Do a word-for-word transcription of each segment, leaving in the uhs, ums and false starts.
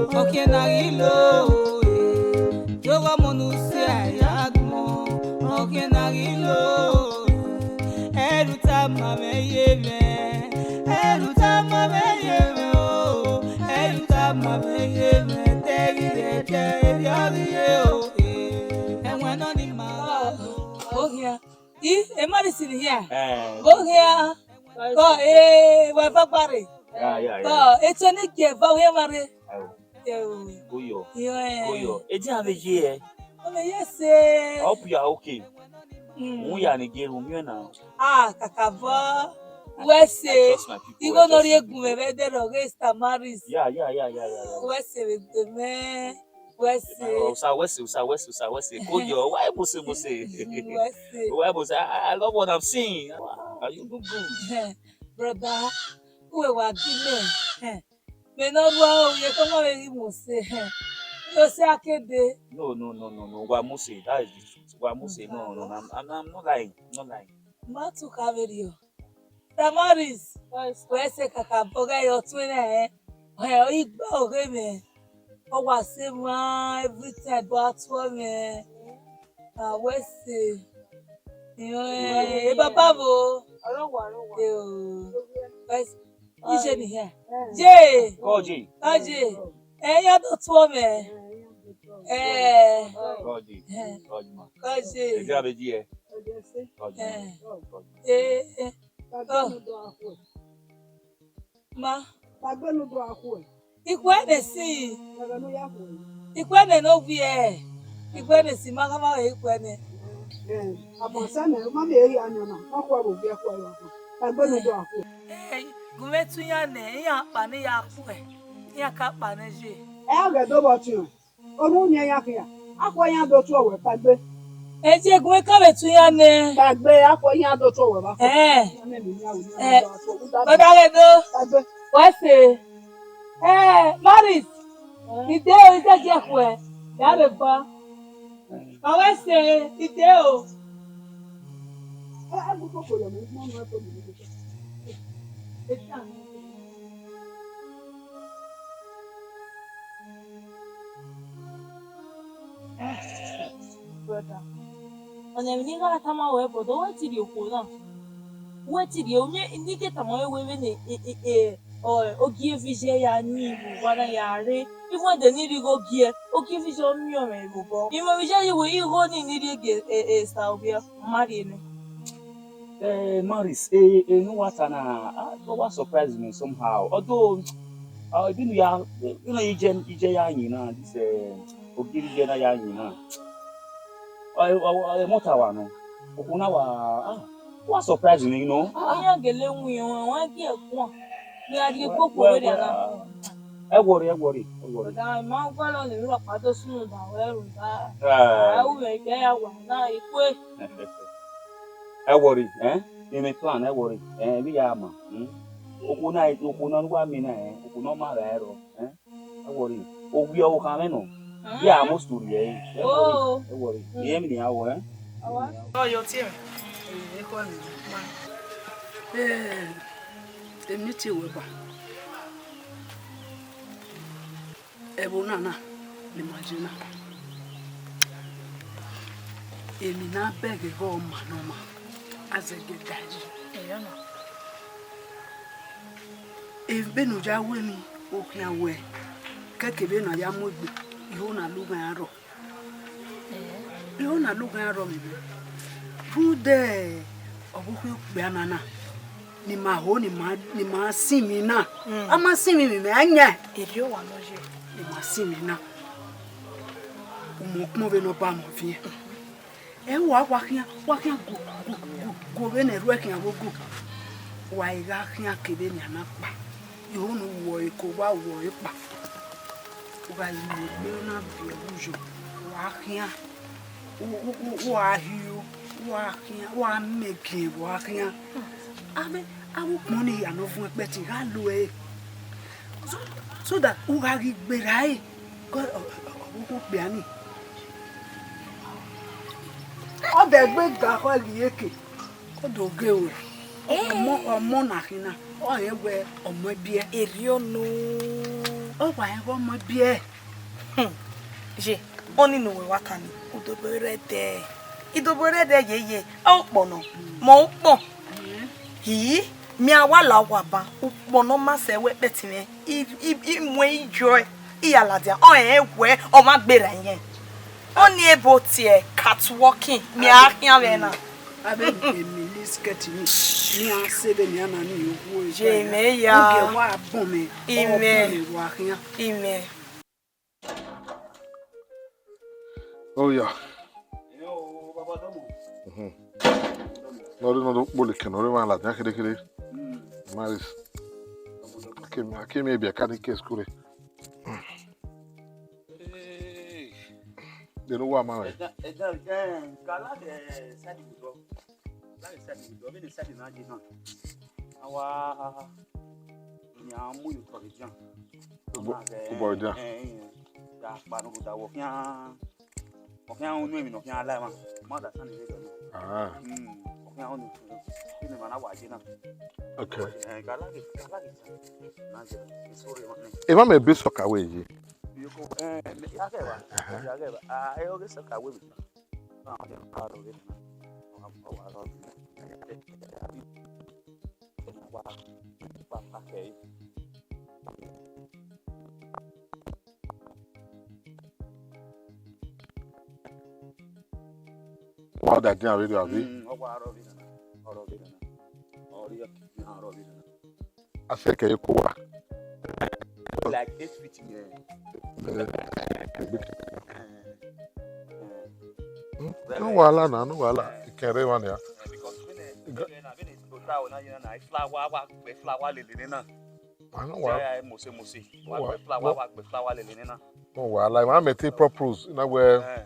Ọkhiẹn na ghi lo, eh, Jihova mọnu si a ya gbọn. Ọkhiẹn na ghi lo, eh, ẹrhu tama mwẹ ye mwẹ, ẹrhu tama mwẹ ye mwẹ o, ẹrhu tama mwẹ ye mwẹ, te ghi rre ẹdẹ, erriọ ghi re o, eh, ẹwẹn nọ ni ma gha lo. Okhian, I, emari si ni hia. Eh. Okhian. Kọ, eh, wa va gbare. Ya, ya, ya. Kọ, etẹn ne gie va, okhian ma rre. Ayo. Yo. Koyo. Yo, eh. Koyo. Edi ave ye. Ome ye se. I hope you are okay. Mm. Uya ni gie ru mi na. Ah, kakabọ. Wẹ se. I trust my people. Igho nọ rhie gun mwẹ vbe ẹdẹrriọ ghe Samaris. Yeah, yeah, yeah, yeah, yeah, yeah. Wẹ se vbe gbe mwẹ. Wẹ se. Usa wẹ se, usa wẹ se, usa wẹ se. Koyo, wa mose mose. Wẹ se. Wa mose. I, I love what I'm seeing. Wow, you look good. Brother, uwe wa gi mẹ. Mẹ ne ọ rua o, ye kọ ma vbe ghi mose. Yo se akede. No, no, no, no, no. Wa mose. That is the truth. Wa mose. No, no, no. I'm, I'm, I'm not lying. I'm not lying. Ma tu kha vberriọ. Damaris, wẹ se kakabọ ghẹ ye ọtuẹn na, ẹ, ọ i gba oghe mwẹ, ọ wa sẹ emwa every time do a tuẹ mwẹ. A wẹ se, ẹ, baba vbo? Ọrọwa, ọrọwa. Ẹ o, wẹ se, iye ni hia. Ye. Kọje. Kọje. Ẹ, iran do tuẹ mwẹ. Ẹ. Kọje. Ẹ. Kọje ma. Kọje. Ẹ dia vbe ji ẹ. Kọje. Ẹ. Kọje. Ẹ, ẹ. Ma. Ikhuẹ ne si. Ikhuẹ ne ne owiẹ. Ikhuẹ ne si ma gha ma ikhuẹ ne. Abọ sẹ nẹ, ma miẹn ehia yan na, ma khuẹ vbe owiẹ khuẹ ra. Agbenu do akhuẹ. Gun mwẹ tu iran nẹ, iran kpa ne ya khuẹ, iran ka kpa ne ye. Ẹ a ghẹ do vbe ọtiọnrẹn. Ọmọ uyẹn ya khian, akhuẹ iran do tuẹ wẹ kpaegbe. Ẹ, zẹ gun mwẹ ka vbe tu iran nẹ. Kpaegbe, akhuẹ iran do tuẹ wẹ vbe akhuẹ. Ẹ. Iran nene iran ru iran do tuẹ wẹ. Ọ da ghẹ do. Kpaegbe. Wẹ se. Ẹ, Maris, ide o, ide je khuẹ, ya vbe gba. Ọ wẹ se, ide o. Ẹ, ẹ gu koko yọ, mo mọ nọ to mi. Brother, ọna emwi ne I gha tama ruẹ, brother, uwẹ te rhie okhuo na. Uwẹ te rhie, ne I ke tama ruẹ wẹẹ vbene, e, e, e, ọ, ogie vbe iye ya yin vbe owa na ya rre, even ẹdẹ ne I rhie igho gie, ogie vbe iye ọ miẹn ọmwẹ vbe obọ. I mwẹ vbe iye ye wẹẹ igho ni ne I rhie gie, e, e, Osaobia, ọ ma rhie nẹ. Eh, Maris, eh, eh, ne uwa ta na, ah, ọ wa surprise me somehow. Although, ah, vbene u ya, vbene iye, iye ya yin na, this, eh, ogie iye na ya yin na. Ọ, ọ, ọ, emọta wa nọ. Okhuo na wa, ah, ọ wa surprise me, you know. Ah, ah. Iran gele winna, ẹ gie ẹ guan. Iran rhie gbogbo vberriọ na. Ẹ worry, ẹ worry, ẹ worry. Ọga, I ma gualọ ne emwi rhọkpa do sunu da wẹ ru da. Ah. A ru mwẹ ikẹ ya wa na ikue. Ẹ worry, eh? Emwi plan, ẹ worry, eh, vbe ya ma, hmm? Okhuo na, okhuo na ne uwa miẹn na, eh, okhuo ne ọ ma gha ẹrọ, eh? Ẹ worry, owiẹ ọvbokhan mwẹ nọ, ye a most to rhie ẹre, ẹ worry, ẹ worry, irẹn emwi ne iran ru, eh? Ọ ya tie mwẹ, ekhọe mwẹ ma. Eh, emwi tie wẹ ba. Ẹvbo na na ne ima ye na, emwi ne a bẹghe ghe ọma ne ọma, a zẹdẹ da yi. Vbene u ya ru emwi, okhian wẹ, kẹkẹ vbene a ya mu egbe, iho na lughan rrọọ. Iho na lughan rrọọ mwẹ. Rhunmwuda ọvbokhan okpia na na, ne ima ho, ne ima, ne ima sinmwi na. Mm. A ma sinmwi, mẹ a yan. Erriọ wa nọ ye. Ne ima sinmwi na. Umọ ọkpọn vbe ne ọ ba mọ viẹ. Ẹ wa, wa khian, wa khian gu, gu, gu, gu vbene ẹrhuẹ khian vbe ogu. Wa i gha khian kevbe ne a na kpa. Iho ne u ru ẹre, ke owa ru ẹre kpa. U gha ye mu egbe na viẹ vbe uyo, wa khian. U, u, u, u gha hio, u gha khian, u gha mẹ giẹn vbe, u gha khian. Avbe, avbe ukpọn ni hia ne ọ vuọn ẹkpẹti gha lo ẹre. So, so that u gha ghi gberra ẹre, ke ọ, ọ, ọ, ọ, okpia ni. Ọ dẹ egbe ga khọ ghi eke. Ọ do ghe ruẹ. Eh. Ọmọ, ọmọ na khin na, ọ rẹn wẹ ọmọ ẹbiẹ. Erriọ nọ. Ọ wa rẹn ghe ọmọ biẹ. Hmm. Ye, ọni ne uwẹ wa ta ni, u dobọ rre ẹdẹ. I dobọ rre ẹdẹ yeye, a ukpọn nọ, mẹ ukpọn. Hi, mẹ a wa la owa ban, ukpọn ne ọ ma sẹ wẹ kpẹtin mwẹ, I, I, I mu ẹre, I yọ ẹre, I ya ladian, ọ rẹn wẹ ọ ma gberra iyẹn. Ọni ebo tie catwalking, mẹ a khian vbe na. Avbe emi ni skirt ni, ne iran se vbene iran na ni okhuo. Ye mẹ ya. Ogie wa bun mẹ, Imẹ. Ọ bun mẹ wa khian. Imẹ. Oya. Mhm. Nọ rre, nọ rre okpolo kẹ, nọ rre emwa ladian kherhe kherhe. Maris. Akemi, akemi ebiẹ ka ni ke skul rre. Hey. Dene uwa ma rẹn. Ẹja, ẹja, eh, ka la de side vbe odọ. La de side vbe odọ, vbene side na ye na. A wa, iran mu ye otọ vbe edian. Ubọ, ubọ edian. Eh, eh, eh. Ya kpa nọ, da wọ khian. Ọ khian unu emwi ne ọ khian la emwa, ma da sani rre dọ. Ah. Mm, ọ khian unu. Ene ma na wa je na. Okay. Eh, ka la ghe, ka la ghe. Na je, e sorry, man. Emwa mẹ be sọka wẹ ye. Yo ko, eh, me, ya ghe ba. Aha. Ya ghe ba. Ah, e o ghe sọka wẹ. Ah, ya ka ro ghe. Wa, wa, wa, wa, wa, wa, wa, Wa da dia video, abi? Mm, ọ wa rọ vbe nana. Ọ rọ vbe nana. Ọ rọ vbe nana. A sẹ kẹ ko wa. Like eight feet in the. Eh, eh. Hmm? No wahala na, no wahala. Eh. Ikẹn rre emwa nia. Eh, because when they, when they, when they, flower na, you know, na, flower, wa, flower lele na. Wa no wa. Mose, mose. Wa gbe flower, wa gbe flower lele nena. No wa, like, ma mẹ te purpose, na wẹ, eh,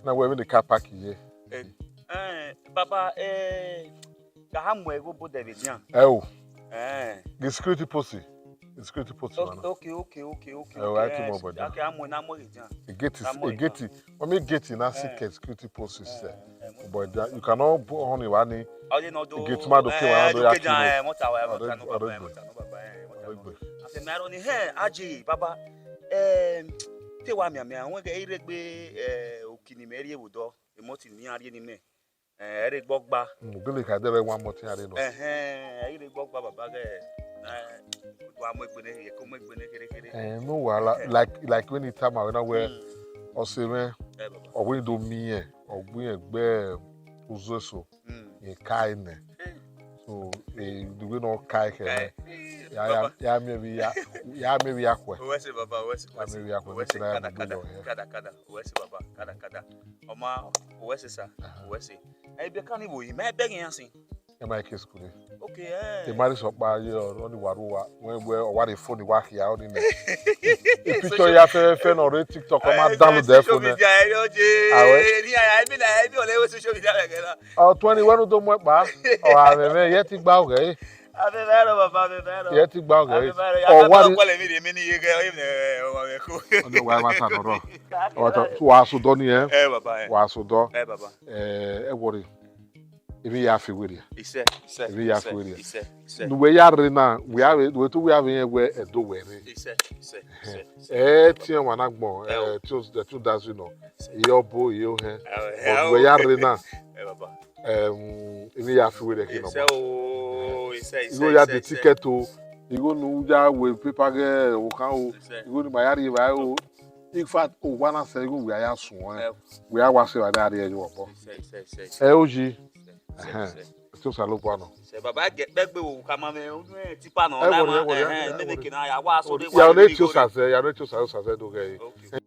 na wẹ, vbene car park ye. Eh, eh, baba, eh, ka ha mu ẹghẹ obodẹ vbe edian. Ẹ o. Eh. The security post. The security post, okay, man. Okay, okay, okay, okay. Ẹ o, okay, I keep my body. Okay, a mu, na mu vbe edian. The gate is, the gate. Mami, gate na si ke security post is there. But that, you cannot put on the one. Gate man do ke wa do ya kiri. Mota wa, mota no baba, mota no baba, mota no. Ase me aro ni he aje baba. Eh, te wa mian mian, wẹ ghe iregbe, eh, okini mẹ rrie vbe odọ, emọti ni a rrie ni mẹ. Eh, ẹre gbọgba. Mm, gele ka dẹrẹ one month ya re nọ. Ẹhẹn, ẹre gbọgba baba ghe. Na wa mu egbe ne, ye ko mu egbe ne khere khere. Eh, no wahala, like, like when he tell me, when I wear, mm, ọse mwẹ, eh, baba, ọ wẹ do miẹn, ọ gbe irẹn gbe uzu eso, mm, e ka nẹ. Eh. So, eh, the way no ka kẹ, kai, ya, ya, baba, ya miẹn vbe ya, ya miẹn vbe ya khuẹ. Owẹ sẹ baba, owẹ sẹ, ya miẹn vbe ya khuẹ, owẹ sẹ, kada, kada, kada, kada, owẹ sẹ baba, kada, kada. Ọ ma, owẹ sẹ sa, aha, owẹ sẹ. Ẹ, ibiẹka ni vbo yi, mẹ bẹghe iran sin. Ẹ ma ke school. Okay, eh. Te ma rhie sọkpa ye, ọ ni wa ru wa. Wẹ, wẹ, ọ wa rhie phone wa khia, ọ ni nẹ. Picture social ya fẹfẹfẹ nọ rre TikTok, ọ ma, eh, download social phone, eh, media, ẹ, ọ je. Awẹ. Eni a, emi na, emi ole we social media vbe gẹla. Ọ twenty wẹ nu do mu ẹkpa. Ọ, a mẹ, mẹ, ye ti gba oghe. A mẹ, mẹ rọ, baba, a mẹ, mẹ rọ. Ye ti gba oghe. A mẹ, mẹ rọ. Ọ wa rhie. Kọlẹ mi rhie mi ni ye ghe, ọ, ẹ, ọ, ẹ, ko. Ọ ni wa ma ta nọ rọ. Ọ ta, wa sodọ ni, eh? Eh, baba, eh. Wa sodọ. Eh, baba. Eh, ẹ worry. Emwi ya fi werriẹ. Isẹ, isẹ, emwi ya fi werriẹ. Isẹ, isẹ. Ne uwẹ ya rre na, wẹ a vbe, wẹ te uwẹ a vbe rẹn wẹ ẹdo wẹ rre. Isẹ, isẹ, isẹ, isẹ. Ẹ tiẹn wa na gbọn, ẹ o, eh, two thousand nọ. Isẹ. Iye ọbo, iye ohẹn. Ẹ o, ẹ o. But wẹ ya rre na. Ẹ baba. Em, emwi ya fi werriẹ khin nọ. Isẹ o, isẹ, isẹ, igho ya de ticket o. Igho nu ya we paper ghe okhan o. Isẹ. Igho ni ma ya rrie evbare o. In fact, owa na sẹ igho wẹ a ya suẹn. Ẹ o. Wẹ a wa sẹ evbare a rrie ẹre vbe obọ. Isẹ, isẹ, isẹ, isẹ. Ẹ o yi. Ẹhẹn. Ẹhẹn. Ẹtin Osanobua nọ. Sẹ baba gẹ kpẹgbe o, ka ma mwẹ unu tipa nọ. Ẹ na worry, ma, ẹ worry, ẹhẹn, ẹ mẹ ne worry. Ke na ya wa so de wa. Ya ne Ẹtin Osa sẹ, ya ne Ẹtin Osa, Osa sẹ do ghe. Okay.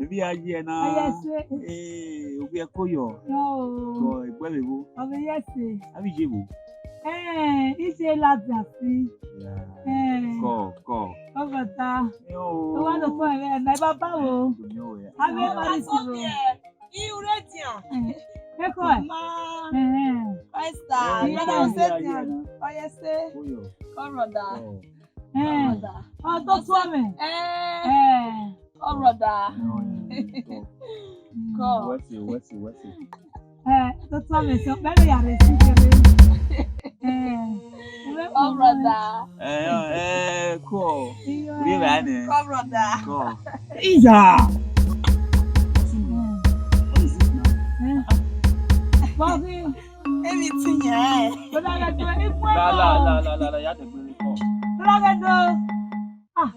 Evbi a ye na. Ọ ya ẹse. Ee, ovbi ẹko yọ. Yọ o. Gọ egbe vbe vbo? Ọ vbe ya ẹse. Avbe iye vbo? Ẹn, iye ladian si. Ya. Ẹn. Kọ, kọ. Ọgọta. Yọ o. Ọ wa do tọn ẹmwẹ na, baba o. Avbe Paris ro. Iredian. Ẹn. Eko ẹ? Ma. Ẹn. Esther. Ẹn. Brother Osedian. Ọ ya ẹse. Oyọ. Kọ brother. Ọ. Ẹn. Brother. Ọ to tuẹ mwẹ. Ẹn. Ẹn. Ọ brother. Kọ. Wẹ ẹse, wẹ ẹse, wẹ ẹse. Eh, to tell me so, baby, you are receiving. Eh, oh, brother. Eh, eh, cool. Iyo. Uri ba ne? Cool, brother. Cool. Iya. Eh. Bobby. Everything, yeah. Brother, like, eh, La, la, la, la, la, la, ya de gbere kọ. Brother, do. Ah,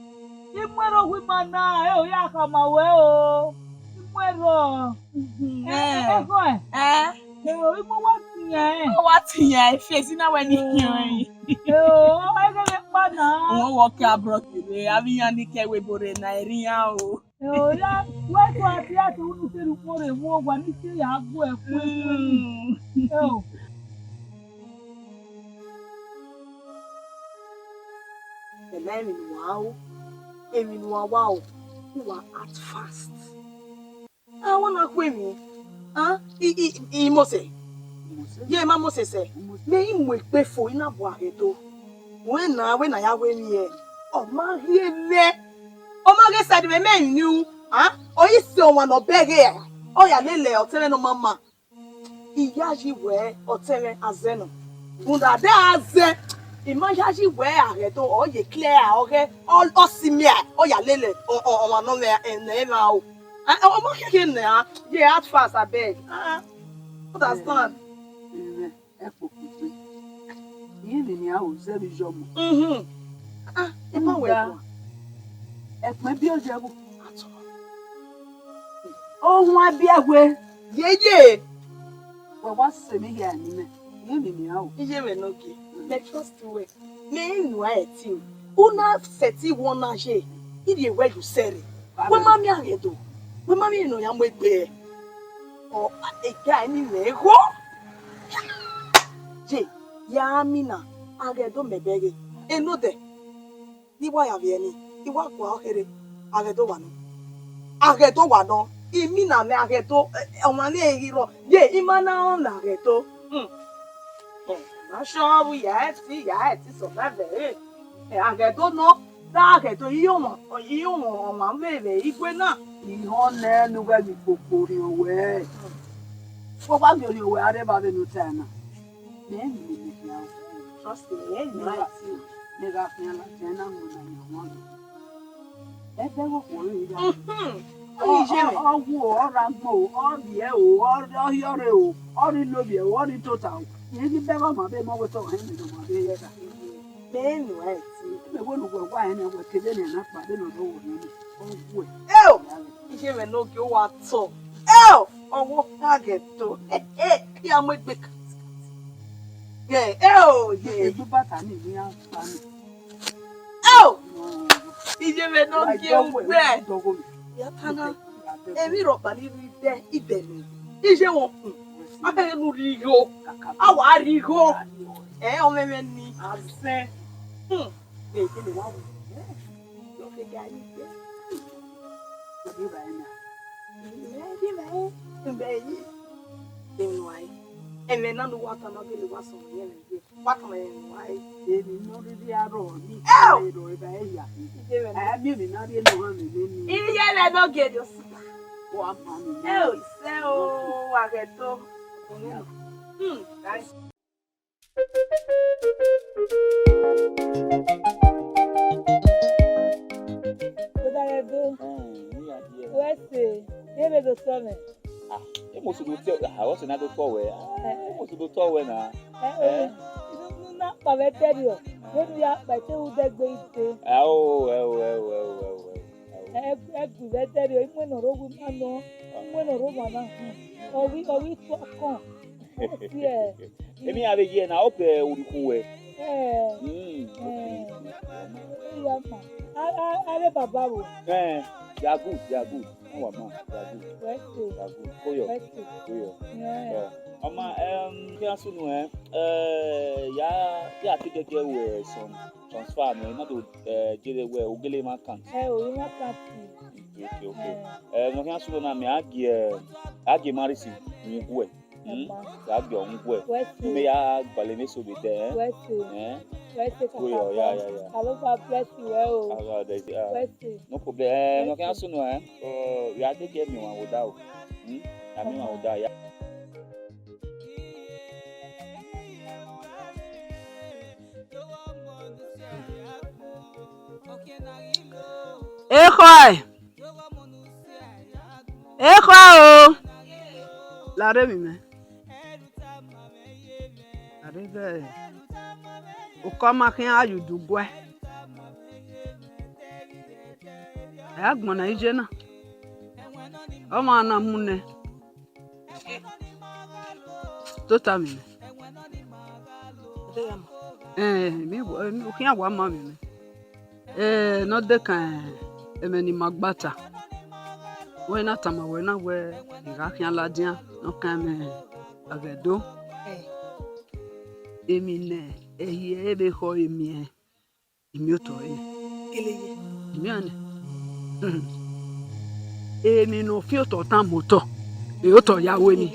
I muẹn rre owa ima na, ẹ o ya khama wẹ o. I muẹn rre. Mhm, Eh, eh. Ẹkọ ẹ. Eh. Ẹ o, I muẹn wa tian ẹ. Ọ wa tian ẹ, fiesi na wẹ ne I khian ẹre. Ẹ o, ẹghẹ vbe kpa na. Wọ́n wọ kẹ abrọ kere, avbe iran ni kẹ wẹ ebo rre na, ẹre iran o. Ẹ o, ya, wẹ tu ati ati unu te ru ukpọn rre vbe owa ni te ya gu ẹ kue kue ni. Mm. Ẹ o. Ẹmwẹ emwi ne uwa ru, emwi ne uwa wa ru, uwa act fast. A wa na khu emwi, a, i, i, i Mose. Ye ma Mose sẹ, mẹ i mu egbe fo, I na bu Aghedo. Wẹ na, wẹ na ya ru emwi ẹre, ọ ma rhie mwẹ. Ọ ma ghe sẹ ẹdẹ mwẹ emwi ni ru, a, ọ i sẹ ọmwa ne ọ bẹghe, ọ ya lele ọtẹn mwẹ ne ọ ma ma. I yayi wẹ ọtẹn mwẹ azẹ nọ. Rhunmwuda a zẹ, I ma yayi wẹ Aghedo, ọ ye clear ọghẹ, ọ, ọ si mia, ọ ya lele ọ, ọ, ọmwa nọ mwẹ, ẹ, ne emwa o. A, ọ ma khẹke ne a ye act fast, abeg. Ah, understand? Ẹkpokpogbe. Iye ne a ru zẹ vbe iyọmọ. Mhm. Ah, ẹ ma wẹ Rhunmwuda, ẹkpẹn biẹ ọjẹvbo. Ohuan biẹ ẹwe. Yeye. Wẹ wa sẹ emwi hia ne imẹ. Iye ne a ru. Iye mwẹ ne ogie. Mẹ trust wẹ. Mẹ i nuẹn ẹtin. U na sẹtin wẹ ọna ye. I rhie wẹ ye usẹ rre. Wẹ ma miẹn Aghedo. Wẹ ma miẹn ne ọ ya mu egbe. Ọ, ega ni mwẹ gho. Ye, ya mina, Aghedo mẹ bẹghe. Enodẹ, ne I wa ya vbiẹ ni, I wa gua ọkherhe, Aghedo wa nọ. Aghedo wa nọ, I mina mwẹ Aghedo, eh, ọmwa ni ghi rrọọ, ye, I ma na rẹn Aghedo. Hmm. Hmm. Ma sọ vbe ya ẹtin, ya ẹtin sọ na vbe ẹre. Eh, Aghedo nọ, da Aghedo, I ọmwa, I ọmwa, ọmwa vbe vbe igue na. I họn nẹ ne uwẹ ghi kpokpo rhiọn wẹ. Wẹ wa miẹn orhiọn wẹ a rre evba vbene u tae na. Mẹ i miẹn ne khian. Trust me, ẹ i miẹn right. Mẹ gha khian ladian na, mu na yan wan. Ẹdẹ vbe okhuo rre ra. Mhm. Ọ, ọ, ọ wo, ọ ra gbo, ọ rhie o, ọ, ọ hiọrre o, ọ rhie ilovbiẹ o, ọ rhie tota o. Irẹn ghi bẹghe ọmwa vbe mọ wẹ te ọ họn ẹmwẹ ne ọmwa vbe hẹ ra. Mẹ i miẹn right. Mẹ wẹ ne uwẹ wa ẹn, wẹ kevbe ne a na kpa vbene ọ rre ọvbokhan nẹ. Ọ wẹ. Eo! Iye mwẹ ne ogie, uwa tọ. Eo! Ọvbokhan Aghedo. Ya mu egbe katikati. Ye, eo, ye. Egbe bata ni ni a kpa ni. Eo! Iye mwẹ ne ogie, ugbẹ. Ya ta na. Emwi rhọkpa ni rre idẹ, idẹ nẹ. Iye mwẹ okun. A kẹghẹ ne u rhie igho. A wa rhie igho. Ẹ, ọmwẹmwẹ ni. Azẹn. Hmm. Ẹ, kele wa wu. Ẹ, ọ kegha ye igbe. Ẹ, kele wa wu. Ẹ, kele wa wu. Ẹmwẹ na ne uwa ta na, kele wa sẹ ọmwa ye ẹmwẹ ye. Wa tama ẹre nọ, ai. Emwi ne ọ rhirhi a rrọọ ni, Eo! Ero eva ẹre ya. Ije mwẹ nọ. A miẹn emwi ne a rhie nọ họn mwẹ neni. Iye mwẹ nọ gẹdẹ ọsẹ. Wa ma mi nọ. Eo, isẹ o, Aghedo. Hmm, guys. Brother Aghedo. Hmm, me and you. Wẹ sẹ, ye vbe do sẹ mwẹ? Ah, e must do tell, ah, what's another call where? Ah, e must do tell where na. Eh, eh, unu na kpa vbe ẹdẹrriọ, vbene u ya kpa ẹte ru dẹgbe ite. Ah, oh, eh, oh, eh, oh, eh, oh, eh, oh, eh, oh. Ẹ, ẹ gbe vbe ẹdẹrriọ, imue ne ọ rre owa ima nọ, imue ne ọ rre owa na, hmm. Ọ ghi, ọ ghi tu ọkọn. Yes. Emwi a vbe ye na, hope, eh, u rhie uwẹ. Eh. Mm, okay. Eh. Iya ma. A, a, a re baba wo. Eh, they are good, they are good. Wọ́n wà máa, they are good. West Coast. They are good. Kóyọ̀. West Coast. Kóyọ̀. Yeah. Yeah. Ọma, um, kí a sunu ẹ, eh, ya, ya ti gẹ́gẹ́ wẹ some transfer mẹ, not to, eh, jere wẹ ogele ma count. Eh, o ma count. Okay, okay. Eh. Eh, no kí a sunu na mẹ a gie, a gie Marisi, mu gue. Hmm? Ẹma. Ya gie ọnguẹ. West Coast. Mẹ ya gbale mẹ so vbe dẹ, eh? West Coast. Eh? West Coast. Kóyọ̀, yeah, yeah, yeah. Jehovah bless you well o. Ah, well, there's, uh, West Coast. No problem. Eh, no kí a sunu ẹ. Oh, ya gẹ́gẹ́ mi wan wo da o. Hmm? Ya mi wan wo da ya. Ekhọe, ekhọe o, la rre emwi mwẹ. La rre ighẹ okọ ma khian ya udu guẹ. Ẹ agbọn na iye na, ọmwa na mu nẹ. Tota mwẹ nẹ. Ẹn, emwi wa, emwi, u khian wa ma mwẹ nẹ. Ẹ, ne ọ dekan ẹmwẹ ne ima gba ta. Wẹ na tama wẹ na wẹ, I gha khian ladian ne ọ kan ẹmwẹ Aghẹdo. Emwi ne ẹhi ẹre vbe khọ emiẹn, I miẹn otọ ẹre. Gele ye. I miẹn nẹ. Emwi ne ọ fian otọ tan mu otọ, ẹ otọ ya ru emwi.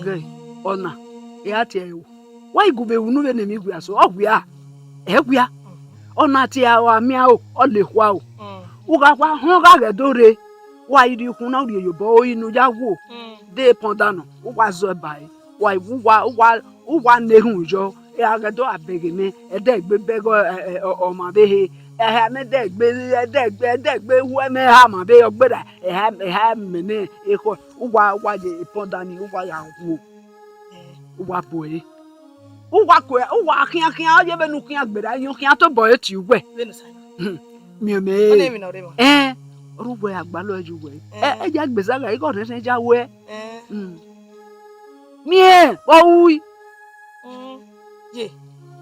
Ẹ ọna, I ra tie ẹre o. Wa i gu vbe unu vbene emwi wia so, ọ wia, ẹ wia. Ọna tie aro, a miẹn aro, ọ le ekhua o. U gha wa họn gha ghẹ do rre, wa i rhie ukhunmwu na, u rhie ye obọ ori ne u ya wo, de pọn da nọ, u wa zọ ba ẹre, wa, u wa, u wa, u wa na erhunmwu yọ, a ghẹ do a bẹghe mwẹ, ẹdẹ egbe bẹghe ọ, ẹ, ẹ, ọ, ọmwa vbe ehe, ẹha mwẹ ẹdẹ egbe, ẹdẹ egbe, ẹdẹ egbe hu ẹmwẹ eha ma vbe ọgberra, ẹha, ẹha mẹ nẹ ekhọe, u wa, u wa ye pọn da ni, u wa ya wo, u wa bu ẹre. U wa kue, u wa khian khian, ọ ye vbene u khian gberra, iyẹn u khian tobọ ẹre tie uwẹ. Vbene u sa na. Hmm. Miẹn mẹ. Ọ na emwi ne ọ rre emwa. Ẹn, ọre uwẹ a gbalọ ye uwẹ. Ẹ, Ẹn. Ẹ ya gbe zagha igho rẹnrẹn ya wẹ. Ẹn. Hmm. Miẹn, ọ ui. Hmm. Ye,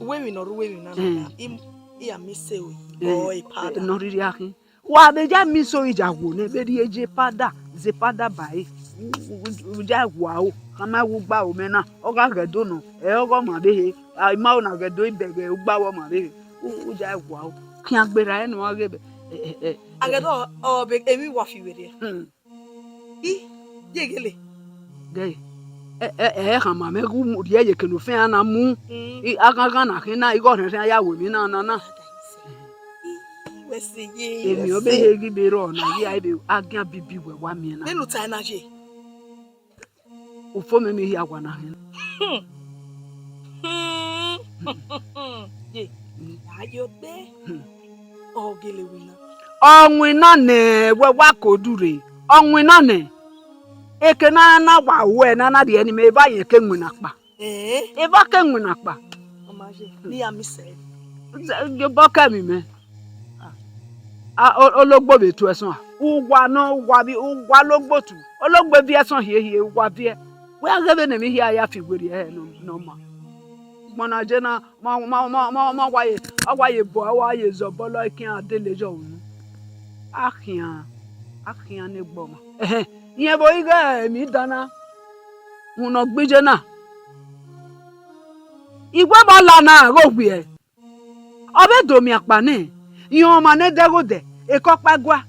uwẹ emwi ne ọ rre uwẹ emwi na na, Hmm. na, I, I ya miss ẹ o, Hmm. Ọ, e pada. Nọ rhirhi akhin. Wa vbe ya miss ori ya wo nẹ, vbe rhie ye pada, zẹ pada ba ẹre. U, u, u, u ya wa o, khama wu gba o mẹ na, ọ gha ghẹ do nọ, ẹ ọghọ ma vbe he, a, ima o na ghẹ do ibẹghe ugba wọ ma vbe he. U, u ya wa o, khian gberra ẹre ne ọ ghe bẹ, ẹ, ẹ, ẹ, Aghẹdo, ọ, ọ, be, emwi wa fi werriẹ. Hmm. I, ye gele. Gẹ, ẹ, ẹ, ẹ, khama mwẹ gu mu, rhie ye kene ofẹn na mu. Mm. I, aghanghan na khin na, igho rẹnrẹn ya wo emwi na, na, na. I, wẹ se ye, Emwi wẹ ọ be se. He ghi be rrọọ na, ye a be agian bibi wẹ wa miẹn na. Vbene u ta na ye. Ufomwẹ emwi hia wa na hin. Hmm. Hmm. Ye, a yo gbe. Hmm. Ọ gele winna. Ọ winna nẹ, wẹ wa ko dure. Ọ winna nẹ. Eke na na wa wẹ na na rhie ni mẹ, eva yẹn ke winna kpa. Eh? Eva ke winna kpa. Ọ ma ye, ne I ya miss ẹ. Obọ kẹ emwi mẹ. A, o-, ologbo vbe tu ẹsọn a. Uwa nọ, uwa vbi, uwa logbo tu. Ologbo viẹ ẹsọn hiehie, uwa viẹ. Wẹ a ghẹ vbene emwi hia ya fi werriẹ hẹ nọ, nọ ma. Ugbọnna je na, ma, ma, ma, ma, ma wa ye, a wa ye bọ, a wa ye zẹ obọ lọ, ikian dele yọ unu. A khian, a khian ne egbe ọmwa. Ẹhẹn, rẹn vbe ighe emwi dan na, uhunmwu ne ọ gbe iye na. Iwẹ vbe ọ la na ghe owiẹ. Ọ vbe do miẹn akpa nẹ, irẹn ọmwa ne dẹghodẹ, ekọkpa gua.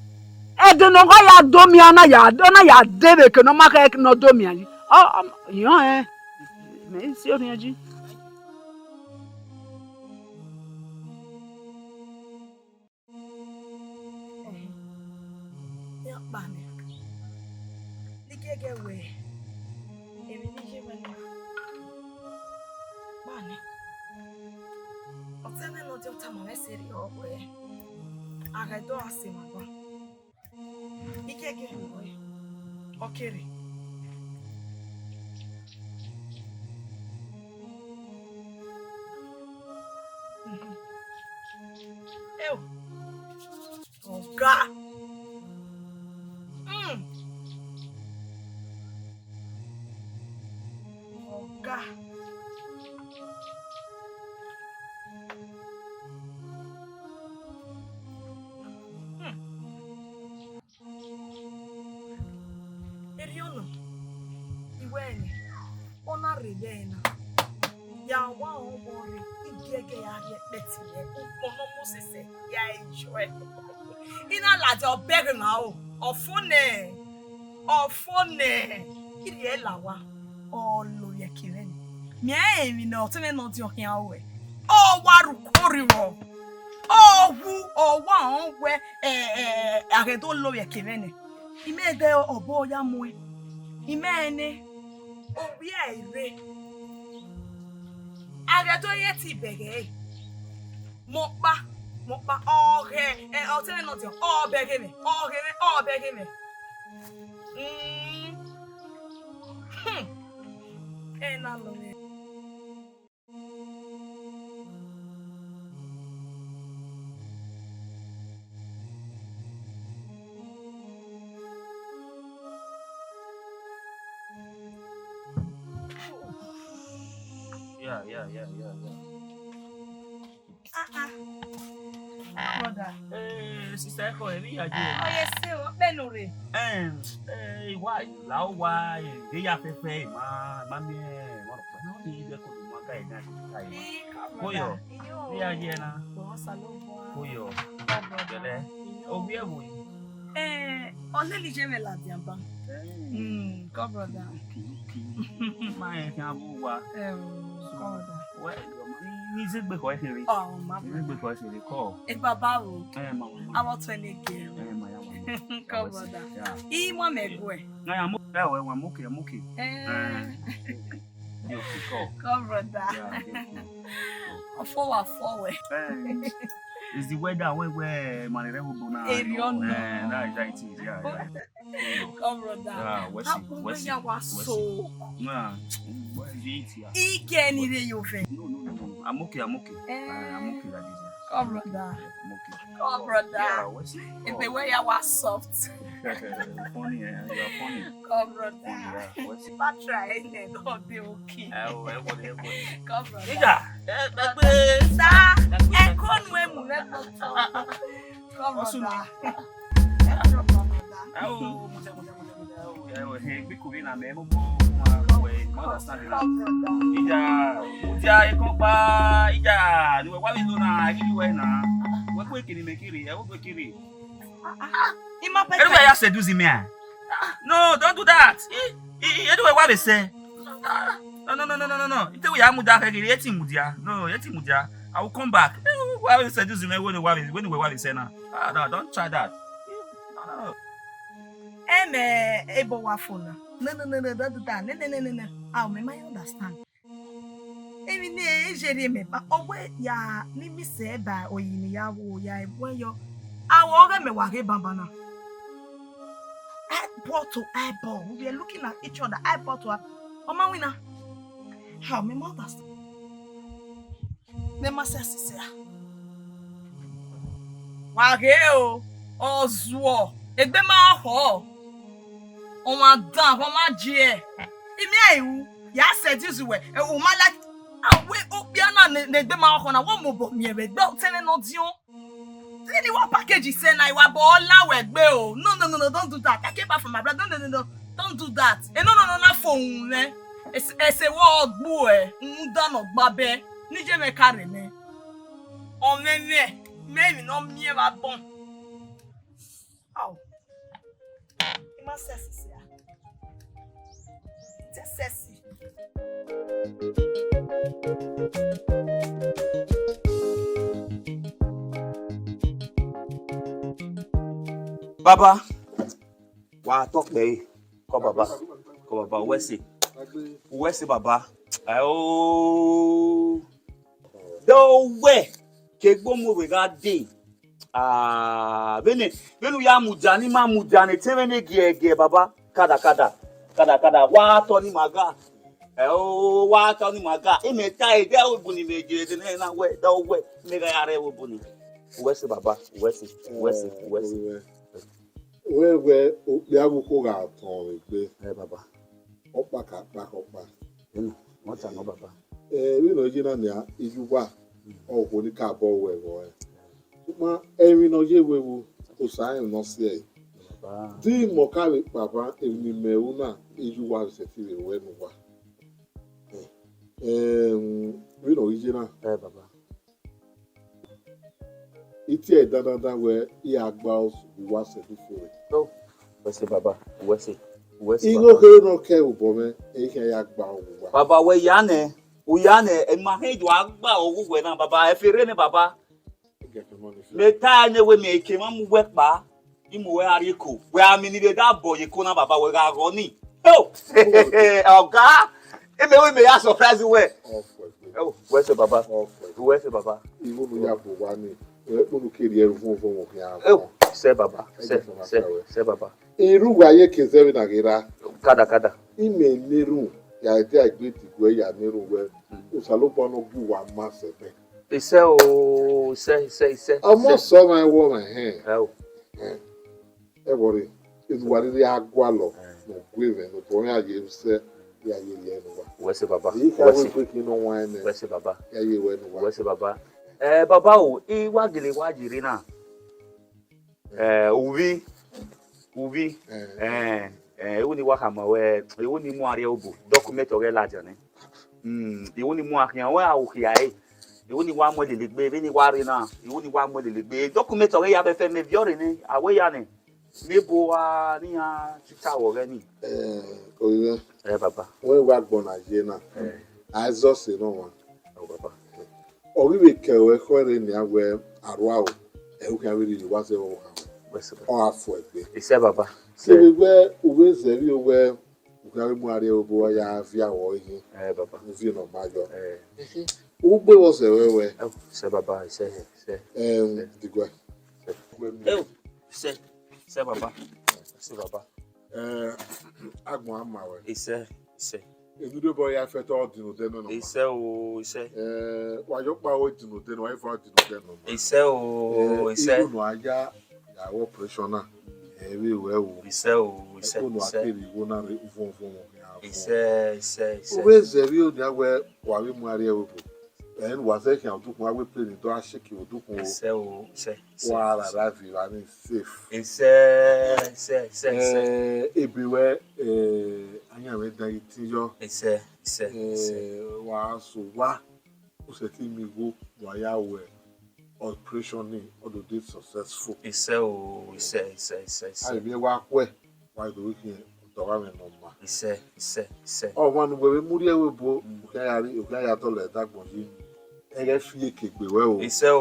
Ẹdẹ ne ọ gha ya do miẹn, ọ na ya, ọ na ya de vbe eke ne ọ ma khẹ ne ọ do miẹn yi. Ọ, ọ, irẹn ọnrẹn, mẹ i si orhiọn yi. Ẹhẹn, iran kpa nẹ. Ne I giẹgiẹ wẹ emwi ne I ye wẹ na kpa nẹ. Ọtẹn mwẹ ne ọ dia tama mwẹ sẹrriọ wẹ, a ghẹ do ra sẹ emwa gua. I giẹgiẹ wẹ ọ kere. Eo. Ọga. Mm. Ọga. Hmm. Erriọ nọ, I wẹ nẹ, ọ na rre vbe ẹre na. Ya wa ọmọ rre, I giẹgiẹ ya rhie ẹkpẹti rẹ, ukpọn ne ọ mu sẹsẹ, ya ẹjọẹ. I na ladian ọbẹghe na o, ọ fo nẹ, ọ fo nẹ, I rhie la owa, ọ lo ye ẹki mwẹ nẹ. Miẹn emwi ne ọtẹn mwẹ ne ọ diọn khian ruẹ, ọ wa ru uko rri vbọ, ọ wu, ọ wa rẹn wẹ, ẹ, ẹ, a ghẹ do lo ye ẹki mwẹ nẹ. Imẹ dẹ obọ ya muẹn, imẹ nẹ, ovbi ẹre rre. A ghẹ do ye ẹtin bẹghe ẹre. Mẹ ọkpa, mẹ ọkpa, ọ ghẹ, ẹ, ọtẹn mwẹ nọ diọn, ọ bẹghe mwẹ, ọ ghe mwẹ, ọ bẹghe mwẹ. Mm. Hmm. Ẹ na lọ mwẹ. Yeah, yeah, yeah, yeah, yeah. Ah, ah. Brother. Eh, sister, ẹ kọ, ẹ vbe ya je? Ọ ye se o, kpenu rre. Em, eh, iwa la uwa, eh, de ya fẹfẹ, ma, ma miẹn, ma rọ kpa na, ni ibe ko do ma ka ina ka ina. Ii, come on, brother. Koyọ. Iyo. Vbe ya je na? Osanobua. Koyọ. Come, brother. Gẹlẹ. Iyo. Ovbi ẹvbo yi? Eh, ọ lele iye mwẹ ladian ban. Eh. Mm, come, brother. Okay, okay. Ma rẹn khian vbe uwa. Eh, come, brother. Wẹ, ni, ni zegbe khọ ẹkhin rre. Ọ, ma. Ni zegbe khọ ẹkhin rre, kọ. E baba o. Eh, ma, ma, ma. Avbe ọtuẹn ne gie. Eh, ma, ya, ma, ma. Come, brother. Yeah. I mu amẹ guẹ. Na ya mo, ya, wẹ, wa mo ke, mo ke. Eh. Eh. Yo, okay, kọ. Come, brother. Yeah, okay. Ọfọ wa fọ wẹ. Eh. It's the weather when, where, man, rẹ wo bo na. Eri ọna. Eh, that is how it is, yeah, yeah. Come, brother. Yeah, wẹ si, wẹ si, wẹ si. How come ya wa so? Nah, wẹ si, yeah. I gẹ ni rre ye ovẹn. No, no, no, no. I'm okay, I'm okay. Eh. I, I'm okay like this, yeah. Come, brother. Yeah, I'm okay. Come, brother. Yeah, wẹ si. It's the way ya wa soft. Funny, eh? You are funny. Come, brother. Funny, yeah. Wẹ si. Ma try, eh, no, be okay. Eh, oh, eh, what, eh, what? Come, brother. Ija, eh, gbẹgbẹ. Sa, ẹ kọ nu emu rẹ tọtọ. Come, brother. Ẹ o, mo tẹ, mo tẹ, mo tẹ, mo tẹ, ẹ o, ẹ o, ẹ, gbe kore na mẹ, mo, mo, mo, mo, ẹ, mo understand na. Ija, mudia, ẹ kọ gba, ija, ni wẹ wa vbe lo na, I give you wẹ na. Wẹ kue kiri mẹ kiri, ẹ o kue kiri. I ma pẹ. Everywhere you seduce me, ah. No, don't do that. I, I, I, everywhere wa vbe sẹ. Ah, no, no, no. Ite wẹ ya mudia kẹ kiri, eti mudia. No, eti mudia. I will come back. Eh, wa vbe seduce me, wẹ ni wa vbe, wẹ ni wẹ wa vbe sẹ na. Ah, no, don't try that. No, no, no. Em, eh, ebo wa fo na. No, no, no, no, don't do that. No, no, no, no, no. Ah, me ma understand. Emwi ne e je rhie mẹ ba, ọ wẹ ya ne I miss ẹe ba oyi ne I ya ru ya ẹguẹn yọ. Aro ọghe mẹ wa ghe banbanna. Eyeball to eyeball, we were looking at each other, eyeball to eye-, ọ ma winna. How me ma understand? Ne ma sẹ sisẹ a. Wa ghe o, ọ zuọ, egbe ma khọ. Ọmwa dan, ọmwa jiẹ. I miẹn ru, ya seduce wẹ, ẹ, u ma like. Awe okpia na ne, ne egbe ma khọ na, wẹ mobọ miẹn vbe egbe otẹn mwẹ nọ diọn. Then you want package sẹ na, I wa bọ la wẹ gbe o. No, no, no, no, don't do that. I came back from abroad. No, no, no, no, don't do that. E no, no, no, na fo uhunmwu mwẹ. Ẹse, ẹse wẹ ọ gbu ẹ, uhunmwu dan ne ọ gba bẹ. Ne iye mwẹ ka rre nẹ. Ọ mwẹ mwẹ, mẹ emwi ne ọ miẹn vbe agbọn. Au. I ma sexy sẹ a. Te sexy. Baba, wa tọ kpẹre. Kọ baba. Kọ baba, uwẹ ẹse. Uwẹ ẹse baba. Ai o. Dẹ owẹ ke egbe omo vbe gha dee. Ah, vbene, vbene u ya mudia ne ima mudia ne etẹn mwẹ ne giẹgiẹ, baba. Kada, kada, kada, kada. Wa tọ ne ima gha. Ẹ o, wa tọ ne ima gha. Imẹ ta ẹdẹ ẹvbo bun ne imẹ ye ẹdẹ nẹ na wẹ, dẹ owẹ, imẹ gha ya rre ẹvbo bun ni. Uwẹ ẹse, baba, uwẹ ẹse, uwẹ ẹse, uwẹ ẹse. Wẹ wẹ okpia vbe ukho gha tọn vbe egbe. Ẹ, baba. Ọkpa ka kpa khẹ ọkpa. Ena, wọ́n ta nọ baba. Ẹ, vbene ọ ye na nia, iye uwa, ọ kho ni ka bọ wẹ vbọ ẹ. Sokpan emwi ne ọ ye vbe vbu, Osa rẹn ne ọ si ẹe. Baba. Di mẹ ọ ka vbe kpao emwi ne imẹ ru na, iye uwa vbe sẹtin vbe ruẹ ne uwa. Ẹ, em, vbene ọ ghi ye na. Ẹ, baba. I tie dandandan wẹ I gha gba uwa sẹ ẹdẹ fo rre. No. Uwẹ ẹse baba, uwẹ ẹse, uwẹ ẹse baba. Igho kherhe ne ọ kẹ vbe obọ mwẹ, ẹ i khian ya gba uwa. Baba, wẹ ya nẹ, u ya nẹ, ẹ ma hẹn do a gba uwẹ na, baba, ẹ fe rre nẹ, baba. Mẹ ta ẹne wẹ mẹ ke ma mu uwẹ kpa, I mu uwẹ gha rrie eko. Wẹ a miẹn ne I vbe da bọ ye eko na, baba, wẹ gha ghọ ni. Oh! Ọga, imẹ wẹ mẹ ya surprise uwẹ. Ọ fuẹgbe. Ẹo, wẹ sẹ baba. Ọfẹ. Wẹ sẹ baba. Igho ne u ya bu owa ni, wẹ kpunu ke rhie ẹre uvun uvun vbe okhian. Ẹo, sẹ baba. Sẹ, sẹ, sẹ baba. Erhunmwu a ye ke zẹ vbe na ghe ra. Kada, kada. Imẹ ne erhunmwu, ya dia egbe diguẹ ya ne erhunmwu wẹ, Osanobua ne ọ gu uwa ma sẹ ẹbẹ. Isẹ o, isẹ, isẹ, isẹ, Ọmọ isẹ. Sẹ ọmwa ẹvbo ọmwa hẹn. Ẹo. Ẹn. Ẹvbo rre, enu wa rhirhi a gualọ, Eh. ne ọ gu ẹmwẹ ne obọ mwẹ a ye sẹ, ya ye rhie ne uwa. Wẹ sẹ baba. Eyi kha Wẹ wẹ sẹ. Gbe khin ne ọ wan ẹmwẹ. Wẹ sẹ baba. Ya ye wẹ ne uwa. Wẹ sẹ baba. Eh, baba o, I wa gele wa ye rre na. Eh, uvbi, uvbi. Eh. Eh, eh, iwu ni wa khama wẹ, iwu ni mu a rrie obo, document ọghẹ ladian nẹ. Mm, iwu ni mu a khian wẹ a ru khia ẹre. Iwu ni wa mu lele egbe, vbene I wa rre na, iwu ni wa mu lele egbe. Document ọghẹ ya vbe fẹ mẹ viọ rre nẹ, a wẹ ya nẹ. Ne ebo a ne iran tita vbe ọghẹ ni. Eh, orinmwẹ. Eh, baba. Wẹ wa gbọ na ye na. Eh. A zọ sẹ nọ wan. Oh, baba. Ọ ghi vbe kẹ ruẹ ekhọe rre nian wẹ arua o, ẹ u khian vbe rhirhi wa zẹ vbe ọvbokhan. Wẹ sẹ. Ọ gha fo ẹgbe. Isẹ baba. Kevbe wẹ u vbe zẹ vbe wẹ u khian vbe mu a rrie obo ya viọ awọ ighi. Eh, baba. U viọ ne ọ ma yọ. Eh. U gbe vbọ sẹ wẹ wẹ. Oh, sẹ baba, isẹ, isẹ. Em, diguẹ. Ẹo, isẹ, isẹ baba. Isẹ baba. Eh, agbọn a ma wẹ. Isẹ, isẹ. Enu de bọ ya fẹtọ ọ dinu dẹ nọ nọ. Isẹ o, isẹ. Eh, wa yọ kpa ọ dinu dẹ nọ, wa fa dinu dẹ nọ. Isẹ o, Eh, isẹ. Igho ne a ya ya wẹ operation na. Eh, vbe wẹ o. Isẹ o, isẹ, Ẹko ne a isẹ. Kere igho na rre uvọn uvọn uvọn. Isẹ, isẹ, isẹ. U vbe zẹ vbe o nia wẹ wa vbe mu a rrie obo. Ẹn, wa zẹ khian odukun, a wẹ plane do a shake odukun o. Isẹ o, isẹ, isẹ, Wa isẹ. Ra ra viọ evba ni safe. Isẹ, isẹ, isẹ, isẹ. Eh, ebe wẹ, eh, ayan mwẹ dan itin yọ. Isẹ, isẹ, isẹ. Eh, wa so wa, u sẹtin miẹn igho, wa ya wẹ operation ni, ọ do de successful. Isẹ o, isẹ, isẹ, isẹ, isẹ. A vbe miẹn wa khuẹ, wa do vbe khian, otọ gha mwẹ ne ọ ma. Isẹ, isẹ, isẹ. Ọmwa ne uwẹ vbe mu rrie ẹvbo ebo, Mm. u khian ya rri, u khian ya dọlọ ẹdagbọn yi. Ẹghẹ fi eke gbe wẹ o. Isẹ o,